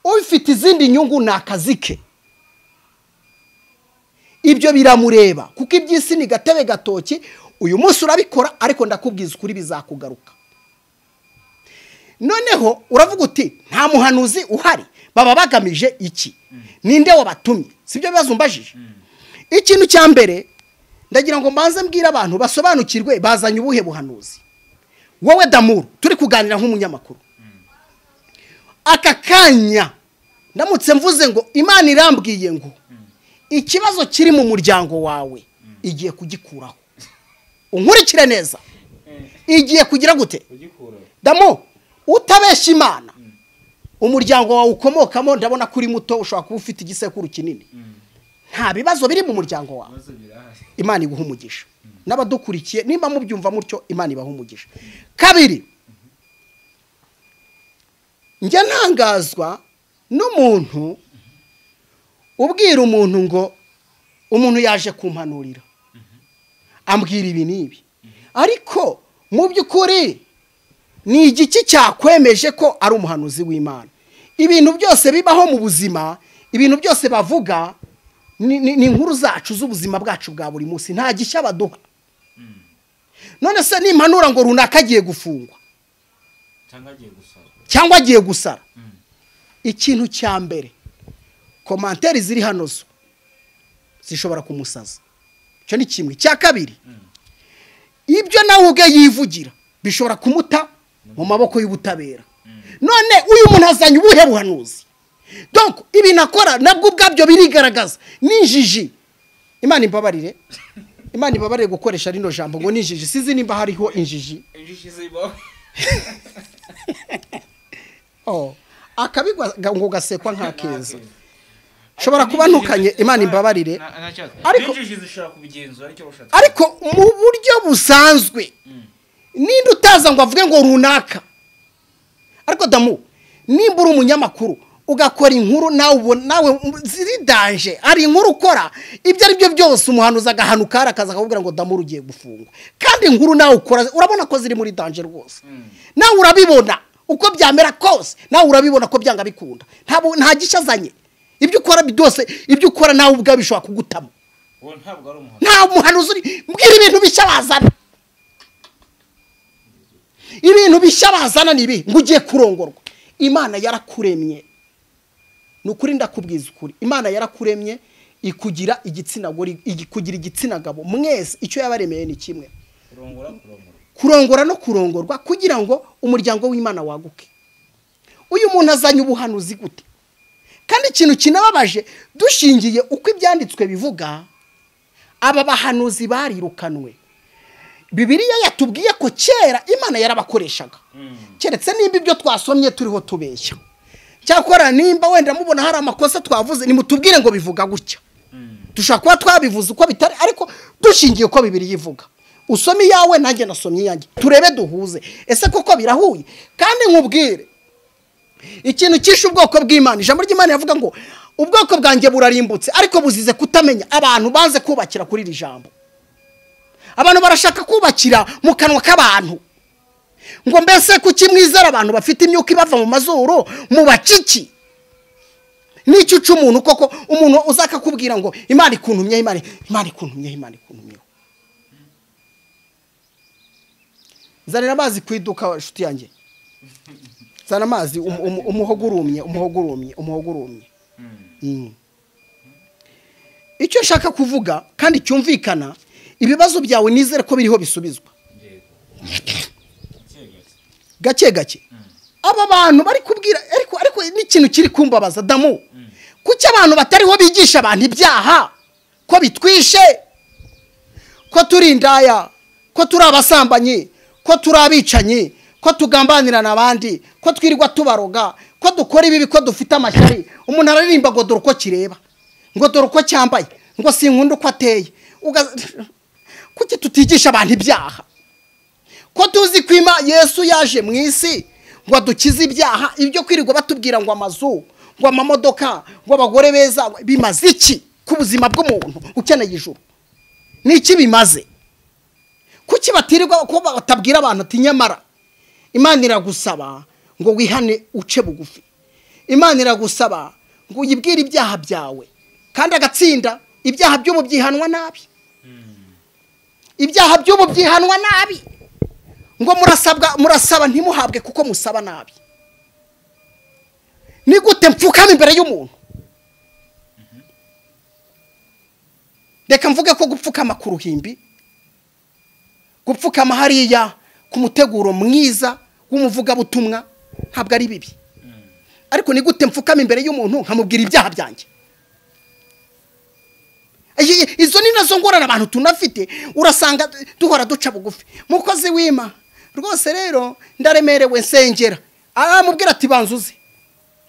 Ufite izindi nyungu ni akazi ke, ibyo biramureba, kuko iby'isi ni gatebe gatoki. Uyu munsi urabikora ariko ndakubwiza ukuri bizakugaruka. Noneho uravuga uti nta muhanuzi uhari, baba bagamije iki? Ninde wabatumye? Sibyo bibazo umbajije. Ikintu cya mbere ndagira ngo mbanze mbwire abantu basobanukirwe bazanye ubuhe buhanuzi. Wowe Damuru turi kuganira nk'umunyamakuru, aka kanya ndamutse mvuze ngo Imana irambwiye ngo ikibazo kiri mu muryango wawe igiye kugikuraho, unkurikire neza, igiye kugira gute? Damu, utabeshya Imana, umuryango wawe ukomokamo ndabona kuri muto, ushobora kuba ufite igisekuru kinini, nta bibazo biri mu muryango wawe. Imana iguha umugisha. N'abadukurikiye nimba mubyumva mutyo, Imana ibaha umugisha. Kabiri, njya ntangazwa n'umuntu ubwira umuntu ngo umuntu yaje kumpanurira ambwira ibi n'ibi, ariko mu by'ukuri ni igiki cyakwemeje ko ari umuhanuzi w'Imana? Ibintu byose bibaho mu buzima, ibintu byose bavuga ni inkuru zacu z'ubuzima bwacu bwa buri munsi, nta gishya baduha. None se nimpanura ngo runaka agiye gufungwa cyangwa agiye gusara, ikintu cya mbere commentaire ziri hano zo zishobora kumusaza. Icyo ni kimwe. Cya kabiri, ibyo nawe ubwe yivugira bishobora kumuta mu maboko y'ubutabera. None uyu muntu azanye ubuhe buhanuzi? Donc ibintu akora nabwo ubwabyo birigaragaza n'injiji. Imana imbabarire, Imana imbabarire gukoresha rino jambo ngo n'injiji. Sizi nimba hariho injiji. Oh, akabigwa ngo gasekwa nka keza. Shobora kuba ntukanye, Imana imbabarire. Ariko mu buryo busanzwe ninde utaza ngo avuge ngo runaka? Ariko damu, nimba uri umunyamakuru ugakora inkuru nawe nawe ziri danger, ari inkuru ukora ibyo ari byo byose umuhanuzi agahanuka arakaza akakubwira ngo damu ugiye gufungwa, kandi inkuru nawe ukora urabona ko ziri muri danger rwose. Nawe urabibona uko byamera kose, nawe urabibona ko byanga bikunda, nta gishazanye. Ibyo ukora byose, ibyo ukora nawe ubwawe bishobora kugutamo. Nta muhanuzi uri mbwira ibintu bishya bazana. Ibintu bishya bazana ni ibi ngo ugiye kurongorwa. Imana yarakuremye. Nukuri ndakubwiza ukuri, Imana yarakuremye ikugira igitsina gore, ikugira igitsina gabo. Mwese icyo yabaremeye ni kimwe, kurongora no kurongorwa, kugira ngo umuryango w'Imana waguke. Uyu muntu azanye ubuhanuzi gute? Kandi ikintu kinababaje, dushingiye uko ibyanditswe bivuga, aba bahanuzi barirukanwe. Bibiliya yatubwiye ko kera Imana yarabakoreshaga. Keretse nimba ibyo twasomye turiho tubeshya, cyakora nimba wenda mubona hari amakosa twavuze, nimutubwire ngo bivuga gutya. Dushobora kuba twabivuze uko bitari, ariko dushingiye uko Bibiliya ivuga. Usome iyawe nanjye nasomye iyanjye, turebe duhuze ese koko birahuye. Kandi nkubwire ikintu cyishe ubwoko bw'Imana. Ijambo ry'Imana yavuga ngo ubwoko bwanjye burarimbutse ariko buzize kutamenya. Abantu banze kubakira kuri iri jambo. Abantu barashaka kubakira mu kanwa k'abantu. Ngo mbese kuki mwizera abantu bafite imyuka ibava mu mazuru mu bakiki? N'icyo uca umuntu koko, umuntu uzakakubwira ngo Imana ikuntumye, Imana ikuntumye, Imana ikuntumye. Nzanira amazi ku iduka nshuti yanjye. Zana amazi umuhogo urumye, umuhogo urumye, umuhogo urumye. Icyo nshaka kuvuga kandi cyumvikana, ibibazo byawe nizere ko biriho bisubizwa gake gake. Aba bantu bari kubwira, ariko n'ikintu kiri kumbabaza damu, kuki abantu batariho bigisha abantu ibyaha ko bitwishe, ko turi indaya, ko turi abasambanyi, ko turi abicanyi, ko tugambanirana abandi, ko twirirwa tubaroga, ko dukora ibibi, ko dufite amashyari. Umuntu araririmba ngo dore uko kireba, ngo dore uko cyambaye, ngo sinkunda uko ateye. Kuki tutigisha abantu ibyaha? Ko tuzi kwima Yesu yaje mu isi ngo adukize ibyaha, ibyo kwirirwa batubwira ngo amazu, ngo amamodoka, ngo abagore beza, bimaze iki ku buzima bw'umuntu ukeneye ijuru? Niki bimaze? Kuki batirirwa ko batabwira abantu ati nyamara Imana iragusaba ngo wihane uce bugufi, Imana iragusaba ngo uyibwire ibyaha byawe, kandi agatsinda ibyaha by'ubu byihanwa nabi. Ibyaha by'ubu byihanwa nabi. Ngo murasabwa, murasaba ntimuhabwe kuko musaba nabi. Ni gute mfukama imbere y'umuntu? Reka mvuge ko gupfukama ku ruhimbi, gupfukama hariya ku muteguro mwiza w'umuvugabutumwa ntabwo ari bibi. Ariko ni gute mfukama imbere y'umuntu nkamubwira ibyaha byanjye? Izo ni nazo ngorane abantu tunafite. Urasanga duhora duca bugufi. Mukozi w'Imana rwose rero ndaremerewe nsengera, aramubwira ati banzuze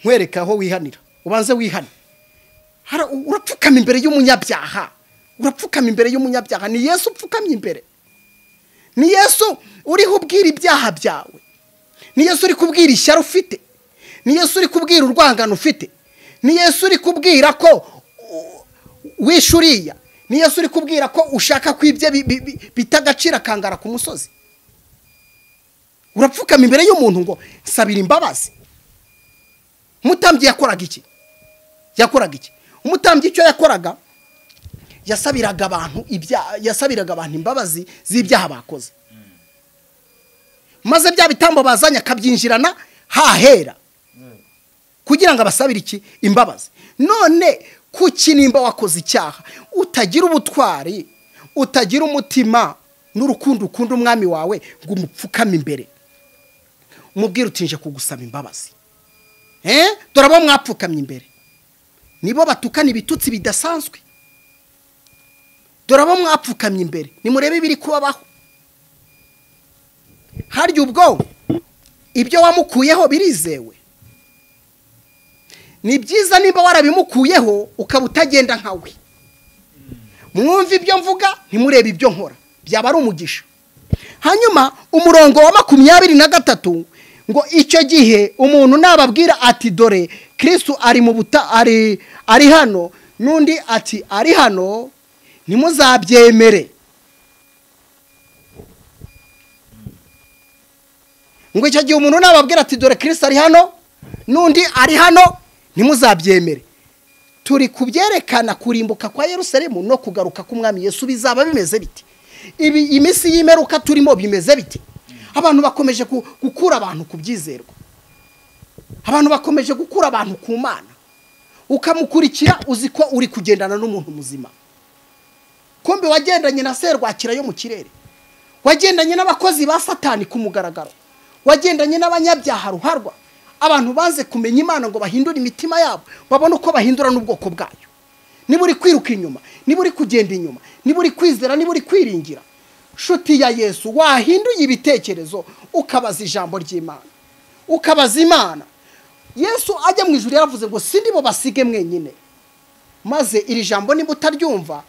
nkwereka aho wihanira, ubanze wihane. Urapfukama imbere y'umunyabyaha, urapfukama imbere y'umunyabyaha. Ni Yesu upfukamye imbere, ni Yesu uriho ubwira ibyaha byawe, ni Yesu uri kubwira ishyari ufite, ni Yesu uri kubwira urwangano ufite, ni Yesu uri kubwira ko wishuriya, ni Yesu uri kubwira ko ushaka kwibye bitagacira akangara ku musozi. Urapfukama imbere y'umuntu ngo sabira imbabazi. Umutambyi yakoraga iki? Yakoraga iki? Umutambyi icyo yakoraga, yasabiraga abantu ibyaha, yasabiraga abantu imbabazi z'ibyaha bakoze. Maze bya bitambo bazanye akabyinjirana hahera kugira ngo abasabire iki? Imbabazi. None kuki nimba wakoze icyaha utagira ubutwari, utagira umutima n'urukundo ukunda umwami wawe ngo umupfukame imbere, umubwire uti nje kugusaba imbabazi? Dore abo mwapfukamye imbere nibo batukana ibitutsi bidasanzwe. Dore abo mwapfukamye imbere nimurebe ibiri kubabaho. Harya ubwo ibyo wamukuyeho birizewe? Ni byiza nimba warabimukuyeho ukaba utagenda nkawe. Mwumve ibyo mvuga ntimurebe ibyo nkora, byaba ari umugisha. Hanyuma umurongo wa 23 ngo icyo gihe umuntu nababwira ati dore Kristo ari mu buta ari hano, n'undi ati ari hano, ntimuzabyemere. Ngo icyo gihe umuntu nababwira ati dore Kristo ari hano, n'undi ari hano, ntimuzabyemere. Turi kubyerekana kurimbuka kwa Yerusalemu no kugaruka k'umwami Yesu bizaba bimeze biti. Ibi iminsi y'imeruka turimo bimeze biti. Abantu bakomeje gukura abantu kubyizerwa. Abantu bakomeje gukura abantu ku Mana. Ukamukurikira uzi ko uri kugendana n'umuntu muzima. Kumbe wagendanye na serwakira yo mu kirere. Wagendanye n'abakozi ba Satani ku mugaragaro. Wagendanye n'abanyabyaha ruharwa. Abantu banze kumenya Imana ngo bahindure imitima yabo, babone uko bahindura n'ubwoko bwayo. Niba uri kwiruka inyuma, niba uri kugenda inyuma, niba uri kwizera, niba uri kwiringira, shuti ya Yesu, wahinduye ibitekerezo ukabaza ijambo ry'Imana, ukabaza Imana. Yesu ajya mu ijuru yaravuze ngo sindi bo basige mwenyine. Maze iri jambo niba utaryumva,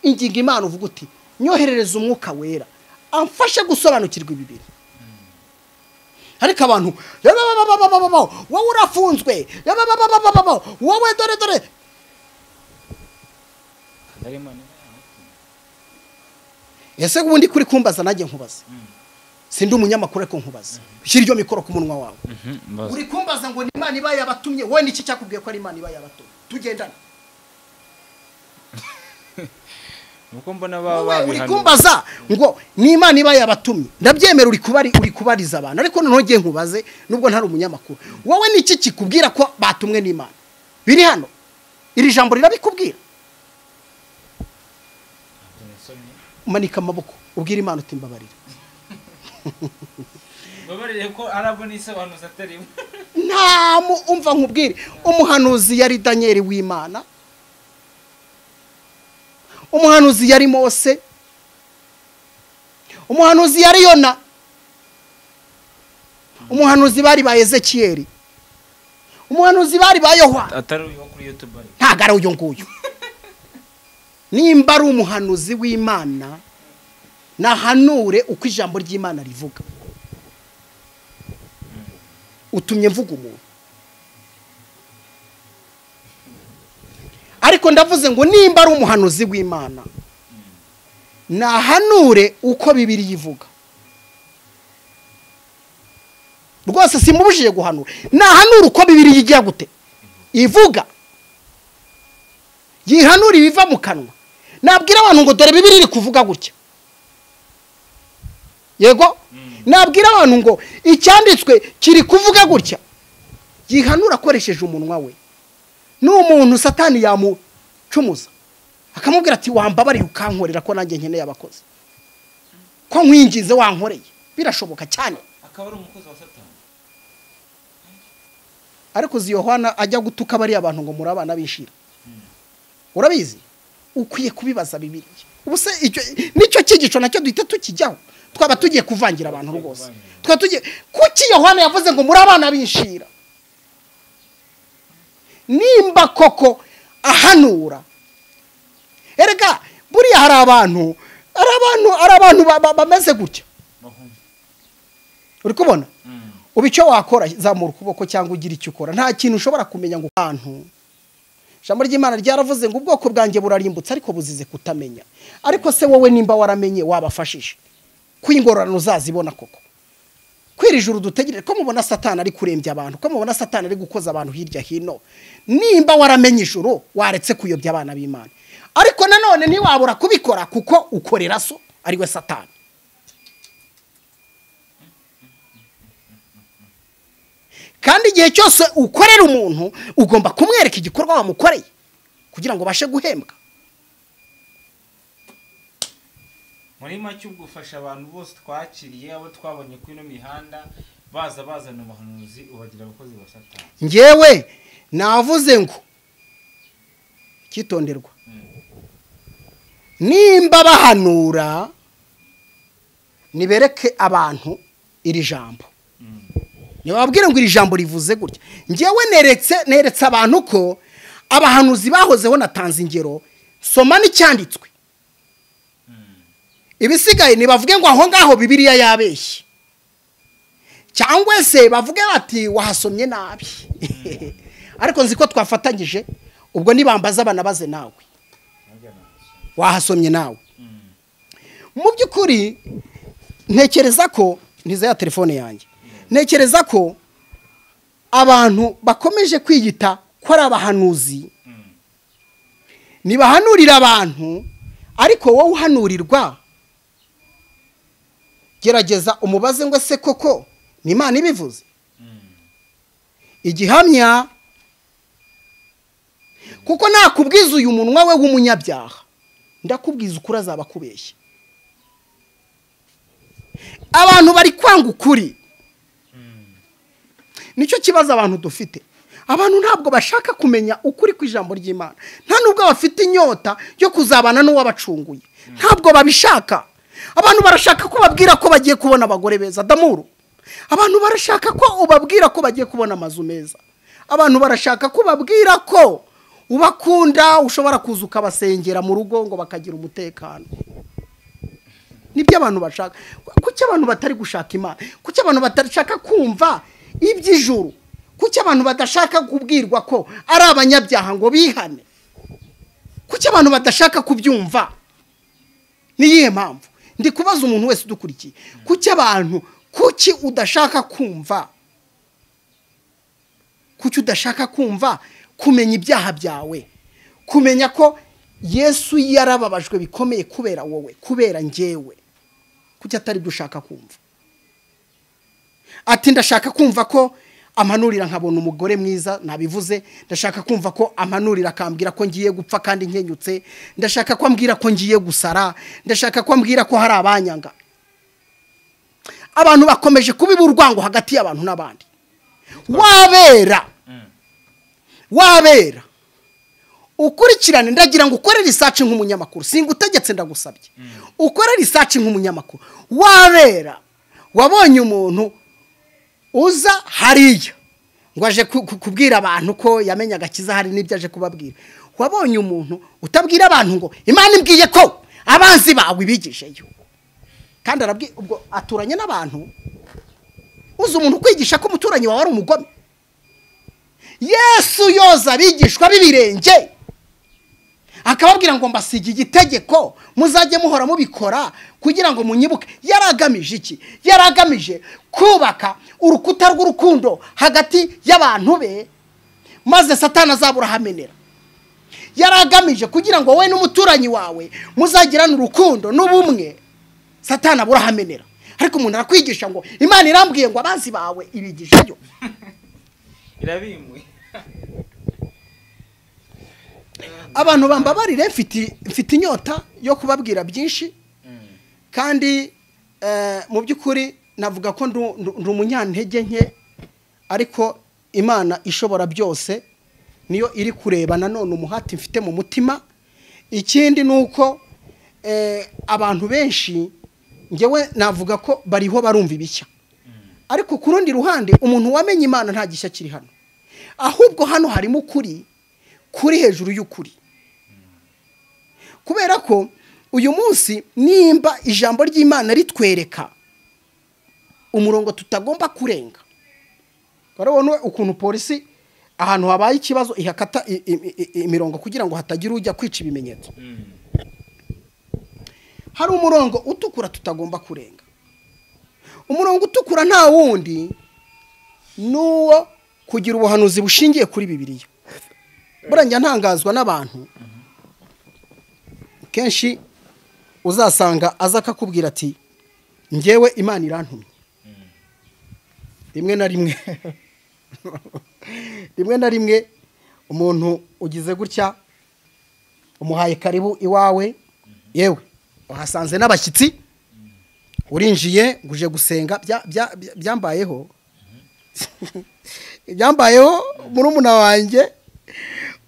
ingingo Imana uvuga uti nyoherereza umwuka wera amfashe gusobanukirwa ibi bintu. Ariko abantu wowe urafunzwe, wowe dore dore. Ese ubundi kuri kumbaza najye nkubaza. Sindi umunyamakuru ariko nkubaza. Shyira iryo mikoro ku munwa wawe. Uri kumbaza ngo ni Imana iba yabatumye, wowe niki cyakubwiye ko ari Imana iba yabatumye? Tugendana. Nuko mbona baba uri kumbaza ngo ni Imana iba yabatumye. Ndabyemera uri kubari uri kubariza abantu, ariko noneho ngiye nkubaze nubwo ntari umunyamakuru. Wowe niki kikubwira ko batumwe n'Imana? Biri hano. Iri jambo rirabikubwira. Umanika amaboko ubwira Imana uti mbabarira. Mbabarire ko arabona isobanuza atari. Nta umva nkubwire, umuhanuzi yari Daniel w'Imana. Umuhanuzi yari Mose. Umuhanuzi yari Yona. Umuhanuzi bari ba Ezekiel. Umuhanuzi bari ba Yohana. Atari uyu kuri YouTube. Ntago ari uyu nguyu. Nimba ari umuhanuzi w'Imana, nahanure uko ijambo ry'Imana rivuga. Utumye mvuga umuntu. Ariko ndavuze ngo nimba ari umuhanuzi w'Imana, nahanure uko Bibiliya ivuga. Rwose simubujije guhanura. Nahanure uko Bibiliya igira gute? Ivuga. Yihanura ibiva mu kanwa. Nabwira abantu ngo dore Bibiliya iri kuvuga gutya. Yego? Nabwira abantu ngo icyanditswe kiri kuvuga gutya. Yihanura akoresheje umunwa we. N'umuntu Satani yamucumuza akamubwira ati wambabariye ukankorera ko nanjye nkeneye abakozi, ko nkwingize wankoreye. Birashoboka cyane. Akaba ari umukozi wa Satani. Ariko uzi Yohana ajya gutuka bari abantu ngo muri abana bishira. Urabizi? Ukwiye kubibaza Bibiliya. Ubuse icyo nicyo cyigico nacyo duhita tukijyaho. Twaba tugiye kuvangira abantu rwose. Twaba tugiye kuki Yohana yavuze ngo muri abana bishira? Nimba koko ahanura. Erega buriya hari abantu bameze gutya. Uri kubona? Ubu icyo wakora zamura ukuboko cyangwa ugira icyo ukora. Nta kintu ushobora kumenya ngo abantu. Ijambo ry'Imana ryaravuze ngo ubwoko bwanjye burarimbutse ariko buzize kutamenya. Ariko se wowe nimba waramenye wabafashije, kwingororano uzazibona koko. Kwiri ijuru dutegereje ko mubona Satani ari kurembya abantu, ko mubona Satani ari gukoza abantu hirya hino. Nimba waramenye ijuru waretse kuyobya abana b'Imana. Ariko nanone ntiwabura kubikora kuko ukorera so ari we Satani. Kandi igihe cyose ukorera umuntu ugomba kumwereka igikorwa wamukoreye kugira ngo ubashe guhembwa. Muri make ubwo ufasha abantu bose twakiriye, abo twabonye kuri ino mihanda baza bazana ubuhanuzi, ubagira abakozi ba Satani. Njyewe navuze ngo cyitonderwa, nimba bahanura nibereke abantu iri jambo, nibababwire ngo iri jambo rivuze gutya. Njyewe neretse abantu ko abahanuzi bahozeho, natanze ingero, soma n'icyanditswe. Ibisigaye nibavuge ngo aho ngaho Bibiliya yabeshye, cyangwa se bavuge bati wahasomye nabi. Ariko nzi ko twafatanyije, ubwo nibambaza banabaze nawe wahasomye nawe. Mu by'ukuri ntekereza ko ntiza ya telefone yanjye, ntekereza ko abantu bakomeje kwiyita ko ari abahanuzi, nibahanurira abantu, ariko wowe uhanurirwa gerageza umubaze ngo se koko ni Imana ibivuze? Igihamya kuko nakubwiza uyu munwa we w'umunyabyaha, ndakubwiza ukuri azaba akubeshya. Abantu bari kwanga ukuri, nicyo kibazo abantu dufite. Abantu ntabwo bashaka kumenya ukuri kw'ijambo ry'Imana, nta nubwo bafite inyota yo kuzabana n'uwabacunguye, ntabwo babishaka. Abantu barashaka ko babwira ko bagiye kubona abagore beza, damuru. Abantu barashaka ko ubabwira ko bagiye kubona amazu meza. Abantu barashaka ko babwira ko ubakunda, ushobora kuza ukabasengera mu rugo ngo bakagira umutekano. Nibyo abantu bashaka. Kuki abantu batari gushaka Imana? Kuki abantu batashaka kumva iby'ijuru? Kuki abantu badashaka kubwirwa ko ari abanyabyaha ngo bihane? Kuki abantu badashaka kubyumva? Niyihe mpamvu? Ndi kubaza umuntu wese udukurikiye. Kuki abantu, kuki udashaka kumva? Kuki udashaka kumva kumenya ibyaha byawe? Kumenya ko Yesu yarababajwe bikomeye kubera wowe, kubera njyewe. Kuki atari byo ushaka kumva? Ati ndashaka kumva ko ampanurira nkabona umugore mwiza, nabivuze. Ndashaka kumva ko ampanurira akambwira ko ngiye gupfa kandi nkenyutse. Ndashaka ko ambwira ko ngiye gusara. Ndashaka ko ambwira ko hari abanyanga. Abantu bakomeje kubiba urwango hagati y'abantu n'abandi. Wabera ukurikirane, ndagira ngo ukore research nk'umunyamakuru, singutegetse ndagusabye. Ukore research nk'umunyamakuru. Wabera wabonye umuntu uza hariya ngo aje kubwira abantu ko yamenye agakiza, hari n'ibyo aje kubabwira. Wabonye umuntu utabwira abantu ngo Imana imbwiye ko abanzi bawe bigisheyo, kandi arabwi ubwo aturanye n'abantu. Uzi umuntu kwigisha ko umuturanyi wawe ari umugome? Yesu yoza abigishwa b'ibirenge akababwira ngo mbasige igitegeko muzajye muhora mubikora kugira ngo munyibuke. Yaragamije iki? Yaragamije kubaka urukuta rw'urukundo hagati y'abantu be, maze Satani azabura hamenera. Yaragamije kugira ngo wowe n'umuturanyi wawe muzagirane urukundo n'ubumwe, Satani abura hamenera. Ariko umuntu arakwigisha ngo Imana irambwiye ngo abanzi bawe ibigishayo, irabimwe. Abantu bambabarire, mfite inyota yo kubabwira byinshi, kandi mu by'ukuri navuga ko ndi umunyantege nke, ariko Imana ishobora byose niyo iri kureba nanone umuhati mfite mu mutima. Ikindi nuko abantu benshi ngewe navuga ko bariho barumva ibishya, ariko ku rundi ruhande umuntu wamenye Imana nta gishya kiri hano, ahubwo hano harimo ukuri kuri hejuru y'ukuri. Kubera ko uyu munsi nimba ijambo ry'Imana ritwereka umurongo tutagomba kurenga, urabona ukuntu polisi ahantu habaye ikibazo ihakata imirongo kugira ngo hatagira ujya kwica ibimenyetso. Hari umurongo utukura tutagomba kurenga. Umurongo utukura nta wundi nuwo kugira ubuhanuzi bushingiye kuri Bibiliya. Burya ntangazwa n'abantu kenshi uzasanga aza akakubwira ati njyewe Imana irantumye. Rimwe na rimwe Rimwe na rimwe umuntu ugize gutya umuhaye karibu iwawe, yewe wahasanze n'abashyitsi, urinjiye ngo uje gusenga. Byambayeho, byambayeho.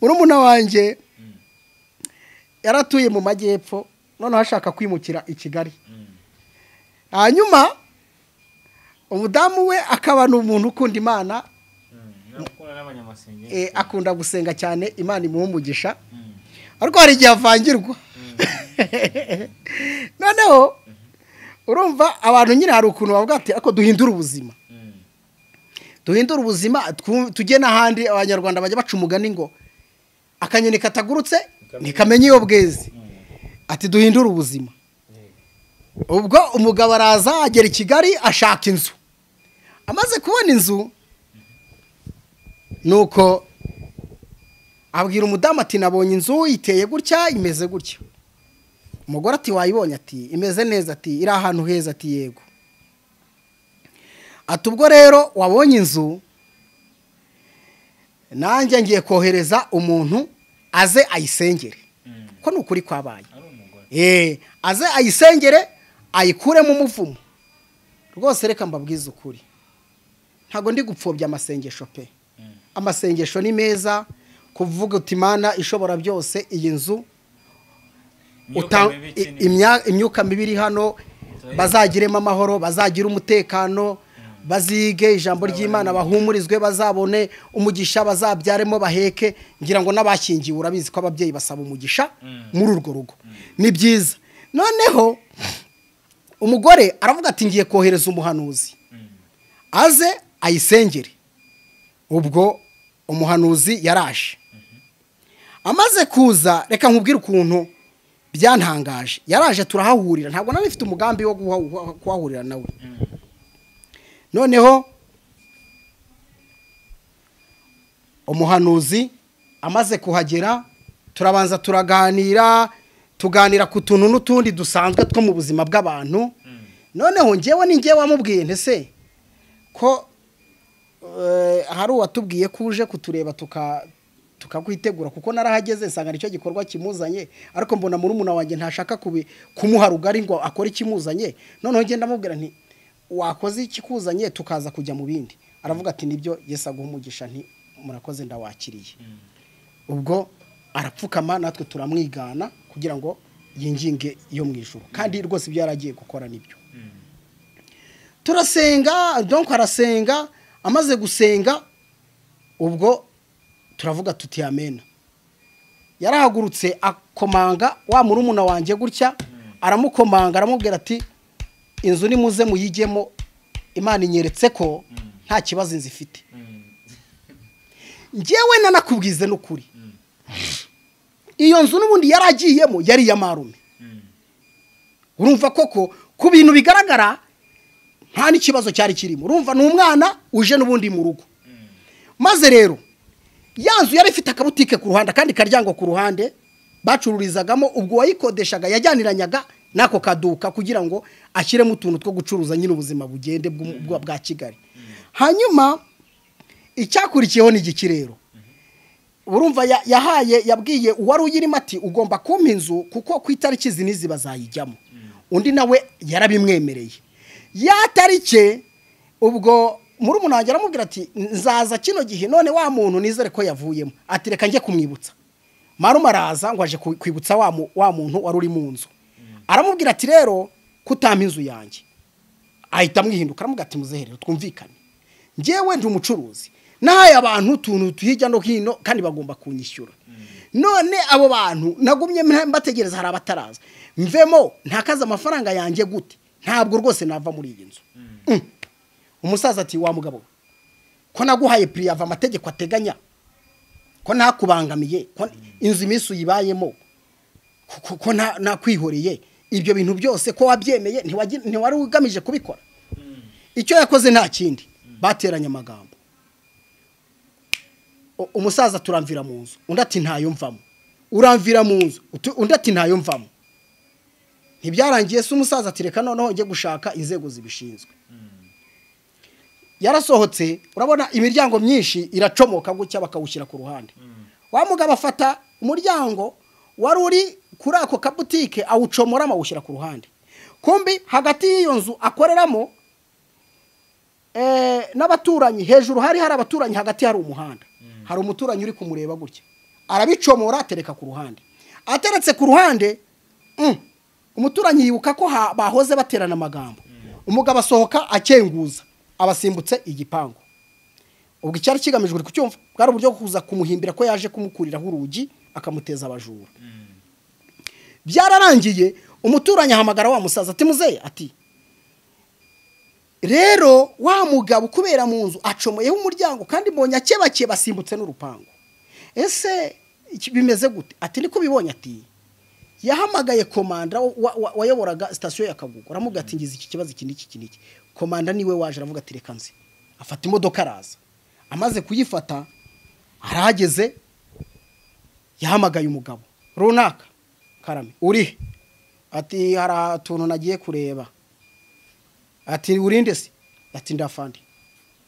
Murumuna wanjye yaratuye mu majyepfo, noneho ashaka kwimukira i Kigali. Hanyuma umudamu we akaba ni umuntu ukunda Imana, akunda gusenga cyane, Imana imuha umugisha, ariko hari igihe avangirwa. Noneho urumva abantu nyine hari ukuntu bavuga ati: "Ariko duhindure ubuzima, duhindure ubuzima, tujye n'ahandi." Abanyarwanda bajya baca umugani ngo akanyoni katagurutse ntikamenya iyo bweze. Ati: "Duhindure ubuzima." Ubwo umugabo araza, agera i Kigali, ashaka inzu. Amaze kubona inzu, nuko abwira umudamu ati: "Nabonye inzu iteye gutya, imeze gutya." Umugore ati: "Wayibonye?" Ati: "Imeze neza." Ati: "Iri ahantu heza." Ati: "Yego." Ati: "Ubwo rero wabonye inzu, nanjye ngiye kohereza umuntu aze ayisengere." Ko ni ukuri kwabaye, aze ayisengere, ayikuremo umuvumo. Rwose reka mbabwize ukuri, ntabwo ndi gupfobya amasengesho pe. Amasengesho ni meza, kuvuga uti: "Imana ishobora byose, iyi nzu imyuka mibi iri hano bazagiremo amahoro, bazagire umutekano, bazige ijambo ry'Imana, bahumurizwe, bazabone umugisha, bazabyaremo baheke." Ngira ngo n'abashyingiwe urabizi ko ababyeyi basaba umugisha muri urwo rugo, ni byiza. Noneho umugore aravuga ati: "Ngiye kohereza umuhanuzi aze ayisengere." Ubwo umuhanuzi yaraje. Amaze kuza, reka nkubwire ukuntu byantangaje. Yaraje turahahurira, ntabwo nari mfite umugambi wo kuhahurira nawe. Noneho umuhanuzi amaze kuhagera, turabanza turaganira, tuganira ku tuntu n'utundi dusanzwe two mu buzima bw'abantu. Noneho ngewe ni ngewe wamubwiye ntese ko hari uwatubwiye ko uje kutureba, tukakwitegura, kuko narahageze nsanga nicyo gikorwa kimuzanye, ariko mbona murumuna wanjye ntashaka kumuha rugari ngo akore ikimuzanye. Noneho ngenda amubwira nti: "Wakoze ikikuzanye, tukaza kujya mu bindi." Aravuga ati: "Nibyo, Yesu aguha umugisha." Nti: "Murakoze, ndawakiriye." Ubwo arapfukama, natwe turamwigana kugira ngo yinginge iyo mu ijuru, kandi rwose ibyo yaragiye gukora nibyo. Turasenga, donc arasenga. Amaze gusenga, ubwo turavuga tuti: "Amena." Yarahagurutse, akomanga wa murumuna wanjye gutya, aramukomanga, aramubwira ati: "Inzu nimuze muyijyemo, Imana inyeretse ko nta kibazo inzu ifite." Ngewe nanakubwize n'ukuri, iyo nzu n'ubundi yaragiyemo yari iya marume. Urumva koko ku bintu bigaragara nta n'ikibazo cyari kirimo. Urumva ni umwana uje n'ubundi mu rugo. Maze rero ya nzu yari ifite akabutike ku ruhande, akandi karyango ku ruhande bacururizagamo. Ubwo uwayikodeshaga yajyaniranyaga n'ako kaduka kugira ngo ashyiremo utuntu two gucuruza nyine, ubuzima bugende bwa Kigali. Hanyuma icyakurikiyeho ni igiki rero? Urumva yahaye, yabwiye uwari uyirimo ati: "Ugomba kumpa inzu kuko ku itariki izi n'izi bazayijyamo." Undi nawe yarabimwemereye. Ya tariki, ubwo murumuna wanjye aramubwira ati: "Nzaza kino gihe." None wa muntu nizere ko yavuyemo, ati: "Reka njye kumwibutsa." Marume araza ngo aje kwibutsa wa muntu wari uri mu nzu, aramubwira ati: "Rero kutampa inzu yanjye." Ahita amwihinduka, aramubwira ati: "Muzehe, rero twumvikane, njyewe ndi umucuruzi, nahaye abantu utuntu hirya no hino kandi bagomba kunyishyura. None abo bantu nagumye mbategereza, hari abataraza, mvemo ntakaze amafaranga yanjye gute? Ntabwo rwose nava muri iyi nzu." Umusaza ati: "Wa mugabo we, ko naguhaye préavis amategeko ateganya, ko ntakubangamiye, ko inzu iminsi uyibayemo, ko nakwihoreye ibyo bintu byose, ko wabyemeye, ntiwari ugamije kubikora?" Icyo yakoze nta kindi, bateranye amagambo. Umusaza turamvira mu nzu, undi ati: "Ntayo mvamo." Uramvira mu nzu, undi ati: "Ntayo mvamo." Ntibyarangiye se, umusaza ati: "Reka noneho njye gushaka inzego zibishinzwe." Yarasohotse, urabona imiryango myinshi iracomoka gutya bakawushyira ku ruhande. Wa mugabo afata umuryango wari uri kuri ako kabutike awucomora awushyira ku ruhande. Kumbi hagati y'iyo nzu akoreramo n'abaturanyi, hejuru hari abaturanyi, hagati hari umuhanda. Hari umuturanyi uri kumureba gutya, arabicomora atereka ku ruhande. Ateretse ku ruhande, umuturanyi yibuka ko bahoze baterana amagambo. Umugabo asohoka akenguza, abasimbutse igipangu. Ubwo icyari kigamijwe uri kucyumva, bwari uburyo kuza kumuhimbira ko yaje kumukuriraho urugi akamuteza abajura. Byararangiye umuturanyi ahamagara wa musaza ati muzehe, ati rero wa mugabo kubera mu nzu acomoyeho umuryango kandi mbonye akebake basimbutse n'urupangu, ese bimeze gute? Ati niko bibonye. Ati yahamagaye komanda wayoboraga sitasiyo ya Kagugu, aramubwira ati ngize iki kibazo iki n'iki n'iki. Komanda niwe waje aravuga ati reka nze. Afata imodoka araza. Amaze kuyifata arahageze, yahamagaye umugabo runaka, karame uri? Ati hari utuntu nagiye kureba. Ati urinde se? Ati ndafandi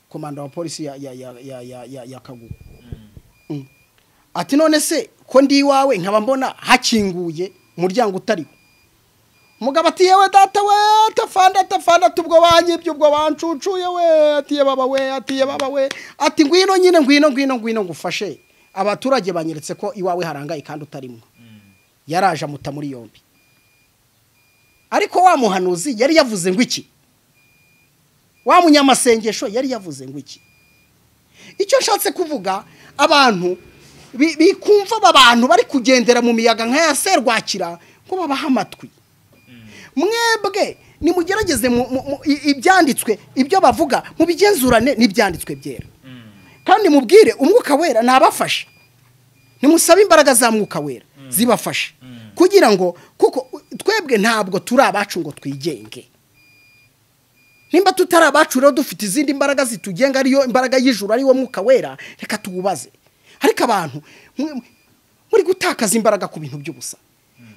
komanda wa polisi ya Kagugu. Ati none se ko ndi iwawe nkaba mbona hakinguye umuryango utariho? Mugabo ati yewe data we, tafanda tubwo banyibye, ubwo bancucuye we, ati ye baba we, ati ye baba we, ati ngwino nyine, ngwino ngufashe, abaturage banyeretse ko iwawe harangaye kandi utarimo. Yaraje amuta muri yombi. Ariko wa muhanuzi yari yavuze ngo iki? Wa munyamasengesho yari yavuze ngo iki? Icyo nshatse kuvuga, abantu bikumva abantu bari kugendera mu miyaga nka ya serwakira ngo babaha amatwi. Mwebwe nimugerageze ibyanditswe ibyo bavuga mubigenzurane n'ibyanditswe byera. Kandi mubwire umwuka wera nabafashe. Nimusabe imbaraga za mwuka wera zibafashe, kugira ngo, kuko twebwe ntabwo turi abacu ngo twigenge. Nimba tutari abacu rero dufite izindi mbaraga zitugenga, ariyo imbaraga y'ijuru, ariwo mwuka wera, reka tuwubaze. Ariko abantu muri gutakaza imbaraga ku bintu by'ubusa.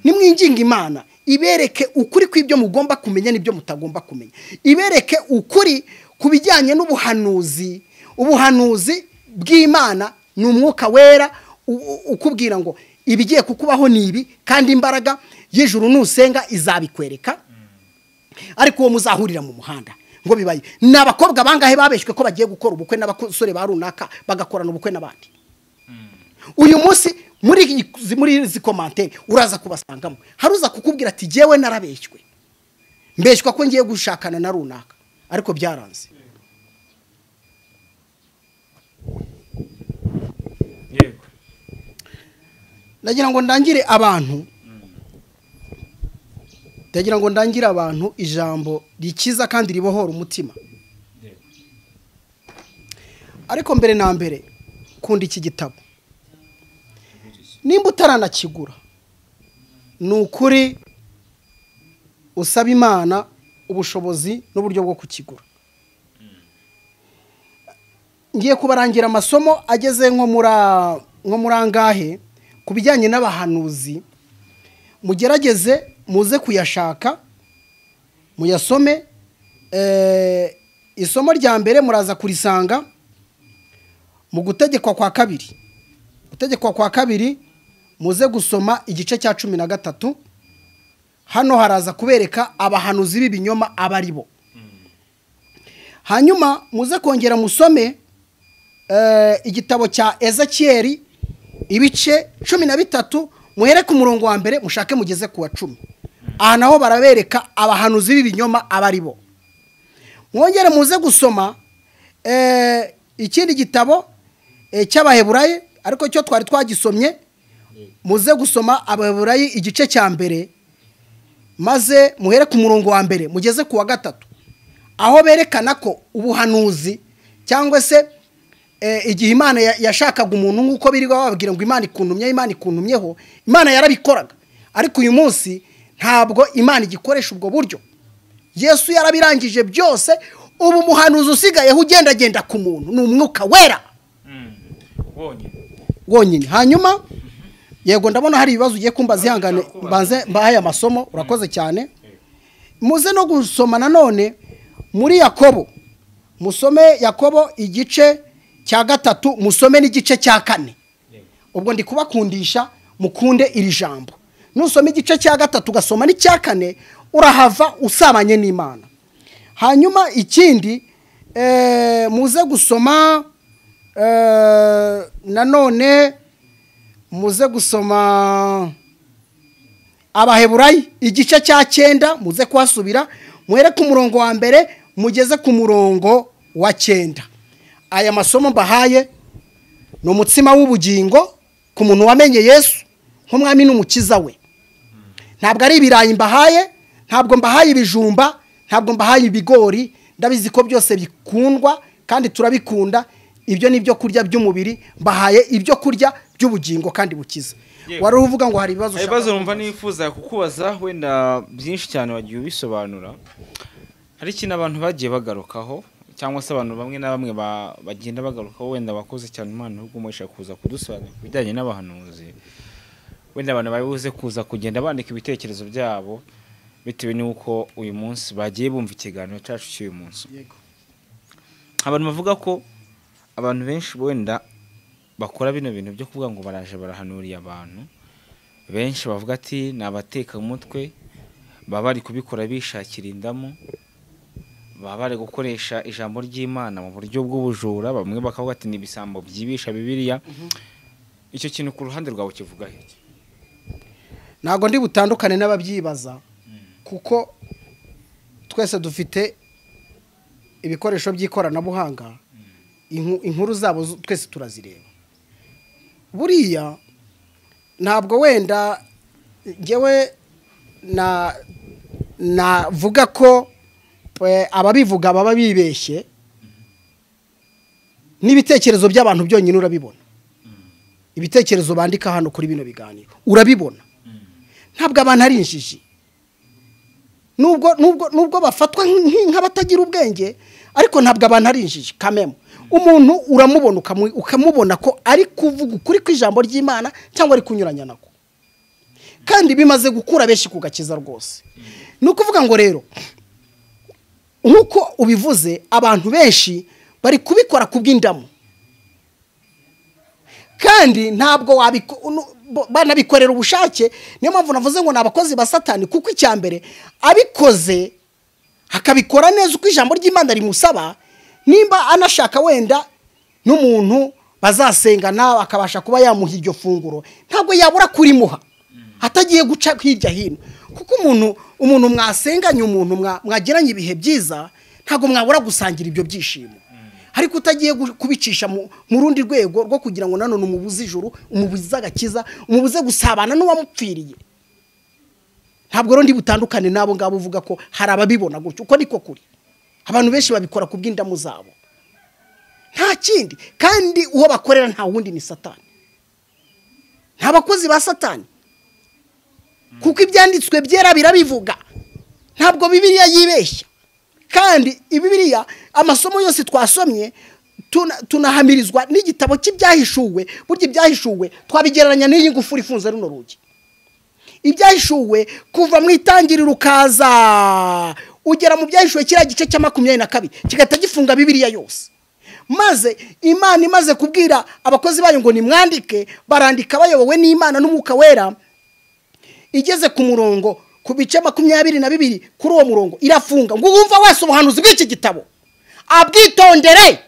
Nimwinginga Imana ibereke ukuri kw'ibyo mugomba kumenya n'ibyo mutagomba kumenya. Ibereke ukuri ku bijyanye n'ubuhanuzi. Ubuhanuzi bw'Imana ni umwuka wera ukubwira ngo ibigiye kukubaho ni ibi, kandi imbaraga y'ijuru nusenga izabikwereka. Ariko uwo muzahurira mu muhanda ngo bibaye, ni abakobwa bangahe babeshwe ko bagiye gukora ubukwe n'abasore ba runaka bagakorana ubukwe n'abandi? Uyu munsi muri izi commentaire uraza kubasangamo, haruza kukubwira ati jewe narabeshywe, mbeshywa ko ngiye gushakana na runaka, ariko byaranze. Yego, ndagira ngo ndangire abantu, ndagira ngo ndangire abantu ijambo rikiza kandi ribohora umutima. Ariko mbere na mbere kunda iki gitabo. Nimba utaranakigura, ni ukuri usaba Imana ubushobozi n'uburyo bwo kukigura. Ngiye kubarangira amasomo ageze nko muri angahe ku bijyanye n'abahanuzi, mugerageze muze kuyashaka muyasome. Isomo rya mbere muraza kurisanga mu gutegekwa kwa kabiri. Gutegekwa kwa kabiri muze gusoma igice cya 13. Hano haraza kubereka abahanuzi b'ibinyoma abaribo. Hanyuma muze kongera musome igitabo cya Ezekiel ibice 13, muhere ku murongo wa mbere mushake mugeze ku wa 10. Aha naho barabereka abahanuzi b'ibinyoma abaribo. Mwongere muze gusoma ikindi gitabo cy'Abaheburayi, ariko cyo twari twagisomye. Muze gusoma Abaheburayi igice cya mbere, maze muhere ku murongo wa mbere mugeze ku wa 3, aho berekana ko ubuhanuzi cyangwa se igihe Imana yashakaga umuntu nk'uko birirwa bababwira ngo Imana ikuntumye, Imana ikuntumyeho, Imana yarabikoraga. Ariko uyu munsi ntabwo Imana igikoresha ubwo buryo. Yesu yarabirangije byose. Ubu muhanuzi usigayeho ugendagenda ku muntu ni umwuka wera wonyine. Hanyuma yego ndabona hari ibibazo ugiye kumbaza, ihangane mbanze mbahaye amasomo, urakoze cyane. Muze no gusoma nanone muri Yakobo, Musome Yakobo igice cya 3, musome n'igice cya 4. Ubwo ndi kubakundisha mukunde iri jambo. Nusome igice cya 3 ugasoma n'icya 4 urahava usabanye n'Imana. Hanyuma ikindi muze gusoma nanone muze gusoma Abaheburayi igice cya 9, muze kuhasubira muhere ku murongo wa 1 mugeze ku murongo wa 9. Aya masomo mbahaye ni umutsima w'ubugingo ku muntu wamenye Yesu nk'umwami n'umukiza we. Ntabwo ari ibirayi mbahaye, ntabwo mbahaye ibijumba, ntabwo mbahaye ibigori, ndabizi ko byose bikundwa kandi turabikunda. Ibyo ni ibyo kurya by'umubiri, mbahaye ibyo kurya by'ubugingo kandi bukiza. Wari uvuga ngo hari ibibazo ushaka? Ibibazo numva nifuza kukubaza wenda byinshi cyane wagiye ubisobanura. Hari ikintu abantu bagiye bagarukaho cyangwa se abantu bamwe na bamwe bagenda bagarukaho, wenda bakoze cyane Imana ahubwo umugisha kuza kudusobanurira ku bijyanye n'abahanuzi. Wenda abantu bari buze kuza kugenda bandika ibitekerezo byabo bitewe n'uko uyu munsi bagiye bumva ikiganiro cyacu cy'uyu munsi. Abantu bavuga ko abantu benshi wenda bakora bino bintu byo kuvuga ngo baraje barahanuriye abantu, benshi bavuga ati ni abatekamutwe, baba bari kubikora bishakira indamu, baba bari gukoresha ijambo ry'Imana mu buryo bw'ubujura, bamwe bakavuga ati ni ibisambo byibisha Bibiliya. Icyo kintu ku ruhande rwawe kivuga iki? Ntabwo ndi butandukane n'ababyibaza, kuko twese dufite ibikoresho by'ikoranabuhanga, inkuru zabo twese turazireba. Buriya ntabwo wenda ngewe navuga ko ababivuga baba bibeshye, n'ibitekerezo by'abantu byonyine urabibona. Ibitekerezo bandika hano kuri bino biganiro urabibona. Ntabwo abantu ari injiji, nubwo bafatwa nk'abatagira ubwenge, ariko ntabwo abantu ari injiji kamemo. Umuntu uramubona ukamubona ko ari kuvuga ukuri kw'ijambo ry'Imana cyangwa ari kunyuranya nako, kandi bimaze gukura benshi kugakiza rwose. Ni ukuvuga ngo rero nkuko ubivuze, abantu benshi bari kubikora kubw'indamu, kandi ntabwo banabikorera ubushake. Niyo mpamvu navuze ngo ni abakozi ba Satani, kuko icya mbere abikoze akabikora neza uko ijambo ry'Imana rimusaba, nimba anashaka wenda n'umuntu bazasengana akabasha kuba yamuha iryo funguro, ntabwo yabura kurimuha atagiye guca hirya hino. Kuko umuntu mwasenganye, umuntu mwagiranye ibihe byiza, ntabwo mwabura gusangira ibyo byishimo. Ariko utagiye kubicisha mu rundi rwego rwo kugira ngo nanone umubuze ijuru, umubuze agakiza, umubuze gusabana n'uwamupfiriye. Ntabwo rundi butandukane nabo ngabo uvuga ko hari ababibona gutyo, uko niko kuri. Abantu benshi babikora kubw'indamu zabo, nta kindi. Kandi uwo bakorera nta wundi ni Satani, nta bakozi ba Satani, kuko ibyanditswe byera birabivuga. Ntabwo Bibiliya yibeshya, kandi Bibiliya amasomo yose twasomye tunahamirizwa n'igitabo cy'ibyahishuwe. Burya ibyahishuwe twabigereranya n'iyi ngufuri ifunze runo rugi. Ibyahishuwe kuva mu itangiriro ukaza ugera mu byahishuwe kiriya gice cya 22 kigahita gifunga Bibiliya yose. Maze Imana imaze kubwira abakozi bayo ngo nimwandike, barandika bayobowe n'Imana n'Umwuka Wera. Igeze ku murongo ku bice 22 kuri uwo murongo irafunga ngo wumva wese ubuhanuzi bw'iki gitabo abwitondere,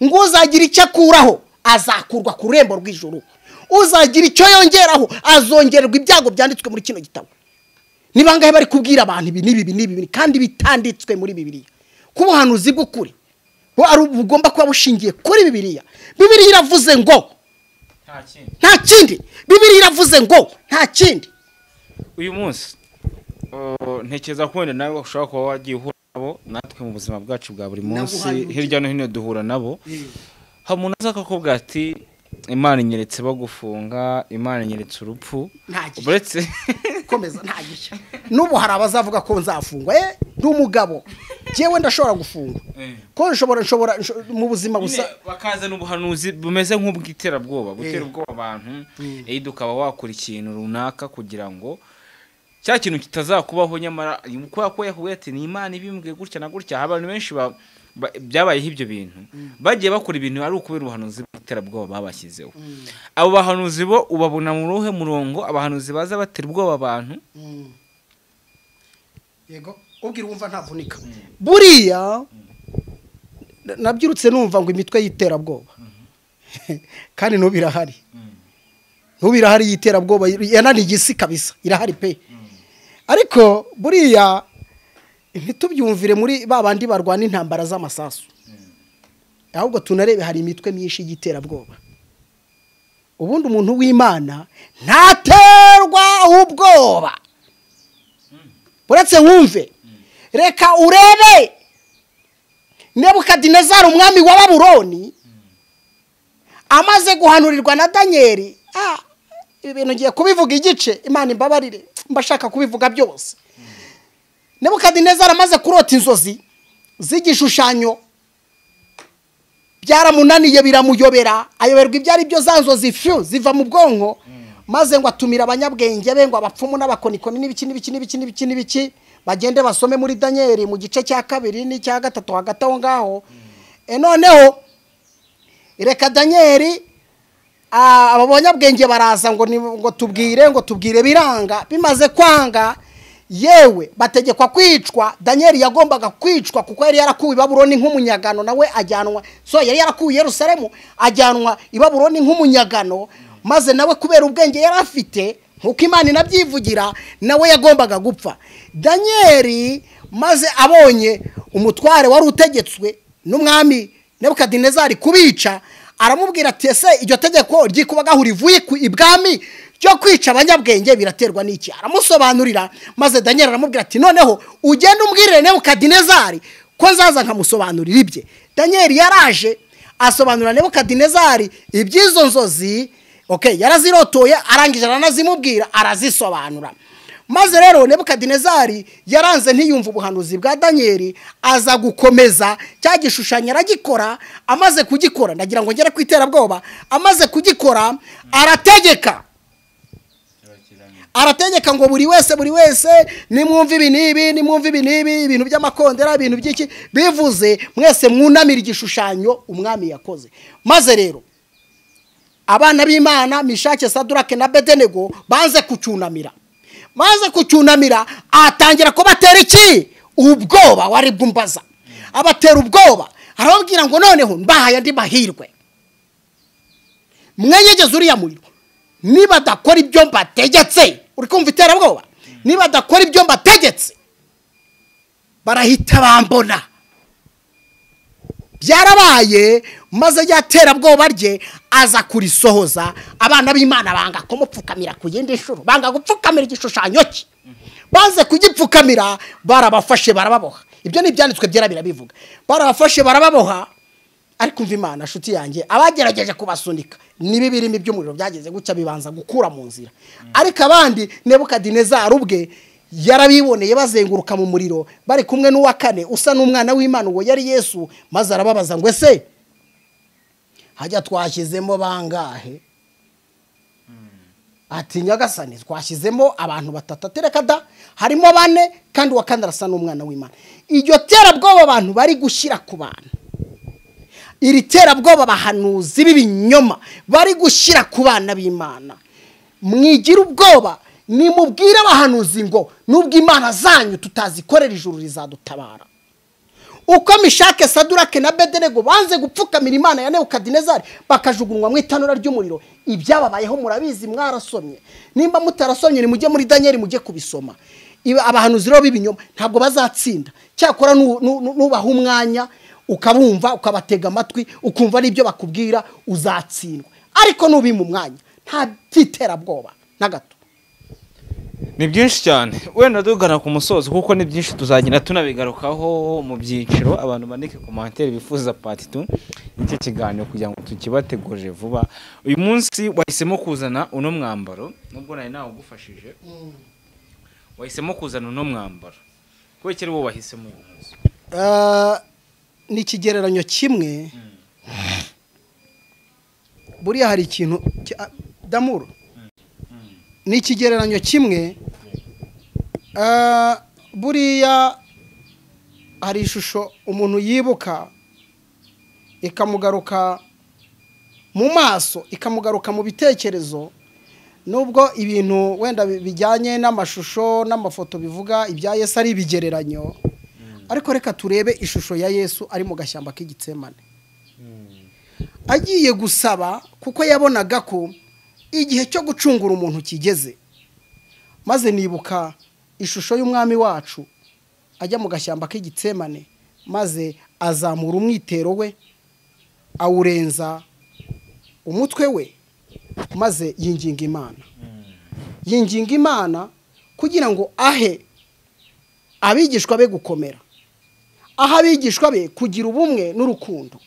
ngo uzagira icyo akuraho azakurwa ku rurembo rw'ijuru, uzagira icyo yongeraho azongererwa ibyago byanditswe muri kino gitabo. Ni bangahe bari kubwira abantu ibi n'ibi n'ibi kandi bitanditswe muri Bibiliya? Ku buhanuzi bw'ukuri bugomba kuba bushingiye kuri Bibiliya. Bibiliya iravuze ngo nta kindi. Bibiliya iravuze ngo nta kindi. Uyu munsi ntekereza ko wenda nawe ushobora kuba wagiye uhura nabo, natwe mu buzima bwacu bwa buri munsi hirya no hino duhura nabo. Hari umuntu aza akakubwira ati Imana inyeretse bagufunga, Imana inyeretse urupfu. Uretse komeza nta gishya. N'ubu hari abazavuga ko nzafungwa. Ndi umugabo, jewe ndashobora gufungwa, ko nshobora mu buzima gusa. Bakazana ubuhanuzi bumeze nk'ubw'iterabwoba, gutera ubwoba abantu, ukaba wakora ikintu runaka kugira ngo Cya kintu kitazakubaho, nyamara kubera ko yahuye ati ni Imana ibimbwiye gutya na gutya. Abantu benshi byabayeho ibyo bintu, bagiye bakora ibintu ari ukubera ubuhanuzi bw'iterabwoba babashyizeho. Abo bahanuzi bo ubabona mu ruhe murongo? Abahanuzi baza batera ubwoba abantu. Yego, ubwira wumva ntavunika. Buriya nabyirutse numva ngo imitwe y'iterabwoba, kandi n'ubirahari n'ubirahari y'iterabwoba yananiye isi kabisa, irahari pe. Ariko buriya ntitubyumvire muri ba bandi barwana intambara z'amasasu, ahubwo tunarebe hari imitwe myinshi y'iterabwoba. Ubundi umuntu w'Imana ntaterwa ubwoba. Uretse wumve, reka urebe Nebukadinezari umwami wa Babuloni amaze guhanurirwa na Danieli. Ibi bintu ngiye kubivuga igice, Imana imbabarire, mbashaka kubivuga byose. Nebukadinezari amaze kurota inzozi z'igishushanyo, byaramunaniye biramuyobera, ayoberwa ibyo ari byo, za nzozi fyu ziva mu bwonko, maze ngo atumira abanyabwenge be ngo abapfumu n'abakonikoni n'ibiki n'ibiki n'ibiki n'ibiki n'ibiki, bagende basome muri Danieli mu gice cya 2 n'icya 3 hagati aho ngaho. Noneho reka Danieli, abo banyabwenge baraza ngo tubwire, ngo tubwire, biranga. Bimaze kwanga, yewe bategekwa kwicwa. Danieli yagombaga kwicwa kuko yari yarakuwe i Babuloni nk'umunyagano, nawe ajyanwa, so yari yarakuwe i Yerusalemu ajyanwa i Babuloni nk'umunyagano, maze nawe kubera ubwenge yari afite nkuko Imana inabyivugira, nawe yagombaga gupfa. Danieli maze abonye umutware wari utegetswe n'umwami Nebukadinezari kubica, aramubwira ati ese iryo tegeko ryikubagaho rivuye ku ibwami ryo kwica abanyabwenge biraterwa n'iki? Aramusobanurira, maze Danieli aramubwira ati noneho ugende umbwirire Nebukadinezari ko nzaza nkamusobanurira ibye. Danieli yaraje asobanurira Nebukadinezari iby'izo nzozi. Okay, yarazirotoye arangije aranazimubwira, arazisobanura. Maze rero Nebukadinezari yaranze ntiyumva ubuhanuzi bwa Danieli, aza gukomeza cya gishushanyo aragikora. Amaze kugikora, ndagira ngo ngere ku iterabwoba, amaze kugikora arategeka ngo buri wese nimwumva ibi n'ibi, nimwumva ibi n'ibi, ibintu by'amakondera, ibintu by'iki bivuze, mwese mwunamira igishushanyo umwami yakoze. Maze rero abana b'Imana Mishake, Sadurake na Bedenego banze kucyunamira. Maze kucyunamira atangira kubatera iki? Ubwoba. Wari bwumbaza, abatera ubwoba, arababwira ngo noneho mbahaye andi mahirwe, mwenyegeze uriya muriro, niba adakora ibyo mbategetse. Uri kumva iterabwoba? Niba adakora ibyo mbategetse barahita bambona. Byarabaye, maze yaterabwoba rye aza kurisohoza. Abana b'Imana banga kumupfukamira ku yindi nshuro, banga gupfukamira igishushanyo cye. Banze kugipfukamira, barabafashe barababoha. Ibyo ni ibyanditswe byera birabivuga. Barabafashe barababoha. Ariko umva Imana nshuti yanjye, abagerageje kubasunika nibi birimo iby'umuriro byageze gutya bibanza gukura mu nzira. Ariko abandi Nebukadinezari ubwe yarabiboneye bazenguruka mu muriro bari kumwe n'uwa kane usa n'umwana w'Imana, uwo yari Yesu. Maze arababaza ngo ese hajya twashyizemo bangahe? Ati nyagasani twashyizemo abantu batatu. Atereka da, harimo bane kandi uwa kane arasa n'umwana w'Imana. Iryo terabwoba abantu bari gushyira ku bantu, iri terabwoba abahanuzi b'ibinyoma bari gushyira ku bana b'Imana, mwigira ubwoba. Nimubwire abahanuzi ngo nubwo Imana zanyu tutazikorera ijuru rizadutabara. Uko Mishake, Sadurake na Bedenego banze gupfukamira Imana ya Nebukadinezari bakajugunywa mu itanura ry'umuriro, ibyababayeho murabizi, mwarasomye. Nimba mutarasomye nimujye muri Danieli mujye kubisoma. Abahanuzi rero b'ibinyoma ntabwo bazatsinda. Cyakora nubaha umwanya ukabumva, ukabatega amatwi, ukumva n'ibyo bakubwira, uzatsindwa. Ariko nubima umwanya nta by'iterabwoba na gato. Ni byinshi cyane. Wenda dugana ku musozo kuko ni byinshi tuzagenda tunabigarukaho mu byiciro. Abantu bandike commentaire bifuza part 2 y'iki kiganiro kugira ngo tukibategurire vuba. Uyu munsi wahisemo kuzana uno mwambaro, nubwo nari nawugufashije. Wahisemo kuzana uno mwambaro kuko ari wowe wahisemo uyu munsi. Ni ikigereranyo kimwe. Buriya hari ikintu damuro, ni ikigereranyo kimwe. Buriya hari ishusho umuntu yibuka ikamugaruka mu maso, ikamugaruka mu bitekerezo, nubwo ibintu wenda bijyanye n'amashusho n'amafoto bivuga ibya Yesu ari ibigereranyo, ariko reka turebe ishusho ya Yesu ari mu gashyamba k'Igitsemane agiye gusaba, kuko yabonaga ko igihe cyo gucungura umuntu kigeze. Maze nibuka ishusho y'umwami wacu ajya mu gashyamba k'Igitsemane, maze azamura umwitero we awurenza umutwe we, maze yinginga Imana, yinginga Imana kugira ngo ahe abigishwa be gukomera, aho abigishwa be kugira ubumwe n'urukundo.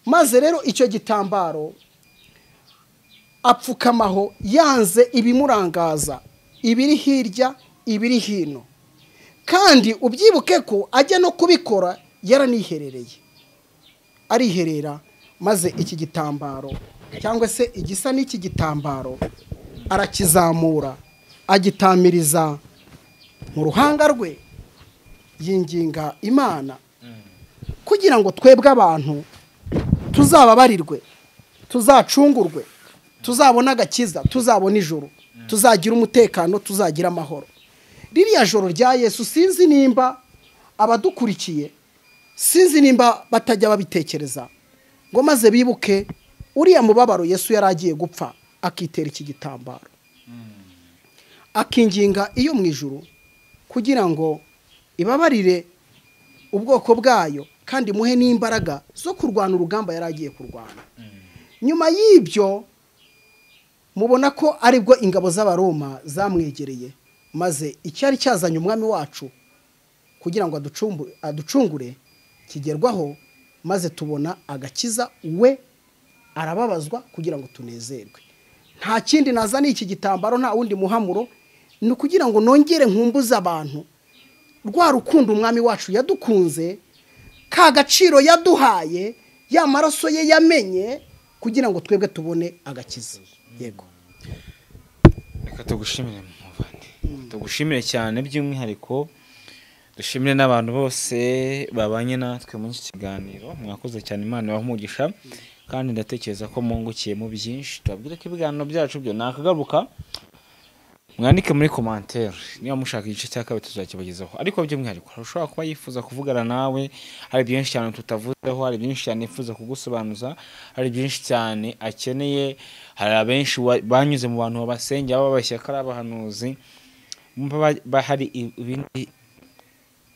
Maze rero icyo gitambaro apfukamaho yanze ibimurangaza, ibiri hirya ibiri hino, kandi ubyibuke ko ajya no kubikora yaraniherereye, ariherera. Maze iki gitambaro cyangwa se igisa n'iki gitambaro arakizamura agitamiriza mu ruhanga rwe, yinginga Imana kugira ngo twebwe abantu tuzababarirwe, tuzacungurwe, tuzabona agakiza, tuzabona ijuru, tuzagira umutekano, tuzagira amahoro. Ririya joro rya Yesu, sinzi nimba abadukurikiye, sinzi nimba batajya babitekereza ngo maze bibuke uriya mubabaro Yesu yari agiye gupfa, akitera iki gitambaro, akinginga iyo mu ijuru kugira ngo ibabarire ubwoko bwayo, kandi muhe n'imbaraga zo kurwana urugamba yari agiye kurwana. Nyuma y'ibyo mubona ko aribwo ingabo z'Abaroma zamwegereye, maze icyari cyazanye umwami wacu kugira ngo aducungure kigerwaho, maze tubona agakiza, we arababazwa kugira ngo tunezerwe. Nta kindi nazana iki gitambaro, nta wundi muhamuro, ni ukugira ngo nongere nkumbuze abantu rwa rukundo umwami wacu yadukunze, ka gaciro yaduhaye, ya maraso ye yamenye, kugira ngo twebwe tubone agakiza. Yego, reka tugushimire muvandi, tugushimire cyane by'umwihariko, dushimire n'abantu bose babanye natwe muri iki kiganiro. Mwakoze cyane, Imana ibahe umugisha, kandi ndatekereza ko mwungukiyemo byinshi. Tubabwire ko ibiganiro byacu byo nakagaruka, mwandike muri commentaire niba mushaka igice cya kabiri tuzakibagezaho. Ariko by'umwihariko ushobora kuba yifuza kuvugana nawe, hari byinshi cyane tutavuzeho, hari byinshi cyane yifuza kugusobanuza, hari byinshi cyane akeneye. Hari abenshi banyuze mu bantu babasengera babashya ko ari abahanuzi, hari ibindi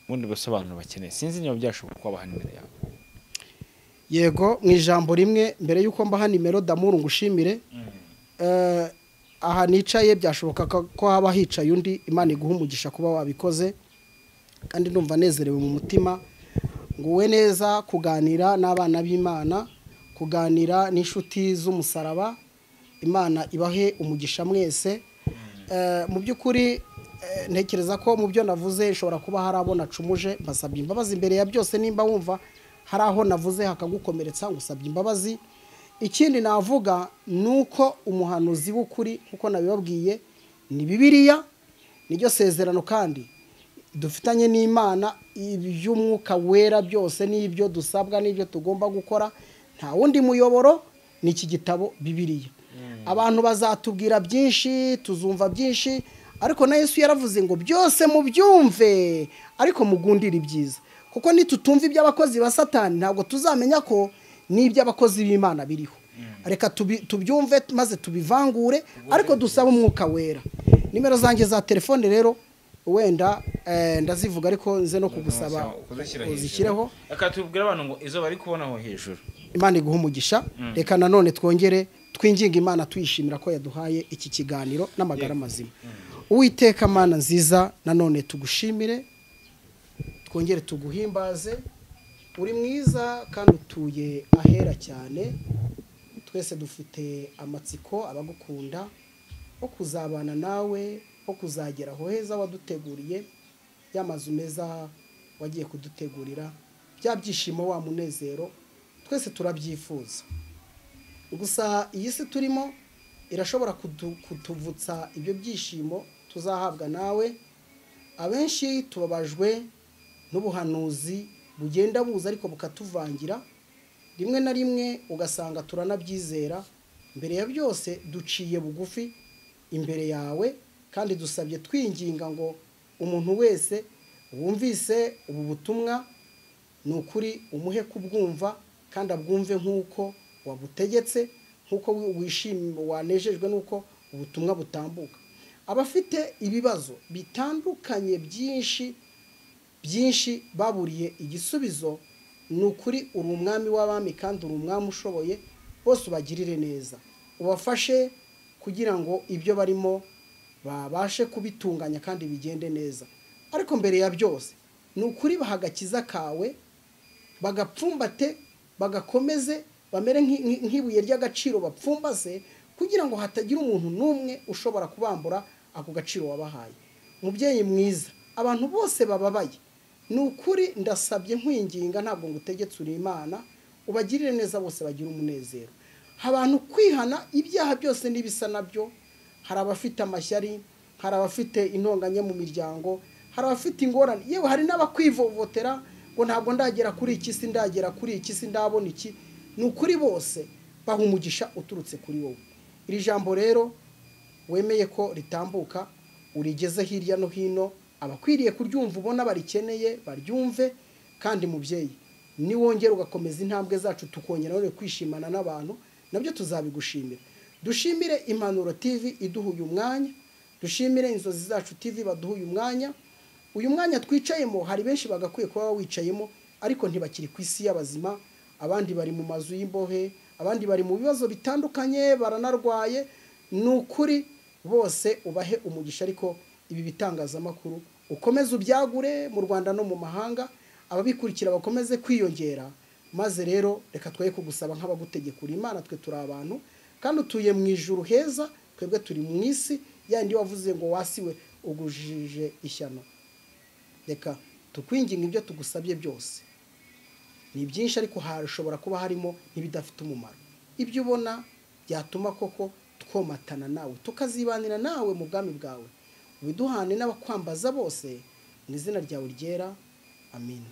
ubundi busobanuro bakeneye. Sinzi niba byashoboka ko babaha nimero yawe. Yego, mu ijambo rimwe mbere yuko mbaha nimero, Damuru ngushimire. Aha nicaye byashoboka ko haba hicaye undi, Imana iguha umugisha kuba wabikoze, kandi ndumva nezerewe mu mutima, nguwe neza kuganira n'abana b'Imana, kuganira n'inshuti z'umusaraba. Imana ibahe umugisha mwese. Mu by'ukuri ntekereza ko mu byo navuze nshobora kuba hari abo nacumuje, mbasabye imbabazi imbere ya byose. Nimba wumva hari aho navuze hakagukomeretsa, ngusabye imbabazi. Ikindi navuga nuko umuhanuzi w'ukuri, nkuko nabibabwiye, ni Bibiliya, niryo sezerano kandi dufitanye n'Imana, iby'umwuka wera byose n'ibyo dusabwa n'ibyo tugomba gukora, nta wundi muyoboro, ni iki gitabo Bibiliya. Abantu bazatubwira byinshi, tuzumva byinshi, ariko na Yesu yaravuze ngo byose mubyumve ariko mugundire ibyiza, kuko nitutumva iby'abakozi ba Satani ntabwo tuzamenya ko n'iby'abakozi b'Imana biriho. Reka tubyumve maze tubivangure, ariko dusaba umwuka wera. Nimero zanjye za telefone rero wenda ndazivuga, ariko nze no kugusaba uzishyireho. Reka tubwire abantu ngo izo bari kubona aho hejuru. Imana iguhe umugisha. Reka nanone twongere twinginga Imana tuyishimira ko yaduhaye iki kiganiro n'amagara mazima. Uwiteka Mana nziza, nanone tugushimire, twongere tuguhimbaze. Uri mwiza kandi utuye ahera cyane. Twese dufite amatsiko, abagukunda, wo kuzabana nawe, wo kuzagera aho heza waduteguriye, ya mazu meza wagiye kudutegurira, bya byishimo, wa munezero, twese turabyifuza. Gusa iyi si turimo irashobora kutuvutsa ibyo byishimo tuzahabwa nawe. Abenshi tubabajwe n'ubuhanuzi bugenda buza ariko bukatuvangira, rimwe na rimwe ugasanga turanabyizera. Mbere ya byose duciye bugufi imbere yawe kandi dusabye twinginga ngo umuntu wese wumvise ubu butumwa ni ukuri umuhe kubwumva kandi abwumve nk'uko wabutegetse, nk'uko wishimye wanejejwe n'uko ubutumwa butambuka. Abafite ibibazo bitandukanye byinshi byinshi baburiye igisubizo, ni ukuri uri umwami w'abami kandi uri umwami ushoboye, bose ubagirire neza, ubafashe kugira ngo ibyo barimo babashe kubitunganya kandi bigende neza. Ariko mbere ya byose ni ukuri baha agakiza kawe, bagapfumbate, bagakomeze, bamere nk'ibuye ry'agaciro bapfumbase, kugira ngo hatagira umuntu n'umwe ushobora kubambura ako gaciro wabahaye. Mubyeyi mwiza, abantu bose bababaye, ni ukuri ndasabye nkwinginga, ntabwo ngutegetse, uri Imana, ubagirire neza bose bagira umunezero. Abantu kwihana ibyaha byose n'ibisa nabyo, hari abafite amashyari, hari abafite intonganya mu miryango, hari abafite ingorane, yewe hari n'abakwivovotera ngo ntabwo ndagera kuri iki, sindagera kuri iki, sindabona iki. Ni ukuri bose baha umugisha uturutse kuri wowe. Iri jambo rero wemeye ko ritambuka, urigeze hirya no hino, abakwiriye kuryumva ubona barikeneye baryumve. Kandi mubyeyi, niwongera ugakomeza intambwe zacu tukongera none kwishimana n'abantu, nabyo tuzabigushimira. Dushimire Impanuro TV iduha uyu mwanya, dushimire Inzozi Zacu TV baduha uyu mwanya. Uyu mwanya twicayemo hari benshi bagakwiye kuba wicayemo ariko ntibakiri ku isi y'abazima, abandi bari mu mazu y'imbohe, abandi bari mu bibazo bitandukanye, baranarwaye. Ni ukuri bose ubahe umugisha, ariko ibi bitangazamakuru ukomeze ubyagure mu Rwanda no mu mahanga, ababikurikira bakomeze kwiyongera. Maze rero reka twoye kugusaba nk'abagutegekura Imana, twe turi abantu kandi utuye mu ijuru heza, twebwe turi mu isi yandi wavuze ngo wasiwe ugujije ishyano. Reka tukwinginga ibyo tugusabye byose ni byinshi, ariko hashobora kuba harimo n'ibidafite umumaro, ibyo ubona byatuma koko twomatana nawe tukazibanira nawe mu bwami bwawe, ubiduhane n'abakwambaza bose mu izina ryawe ryera, amina.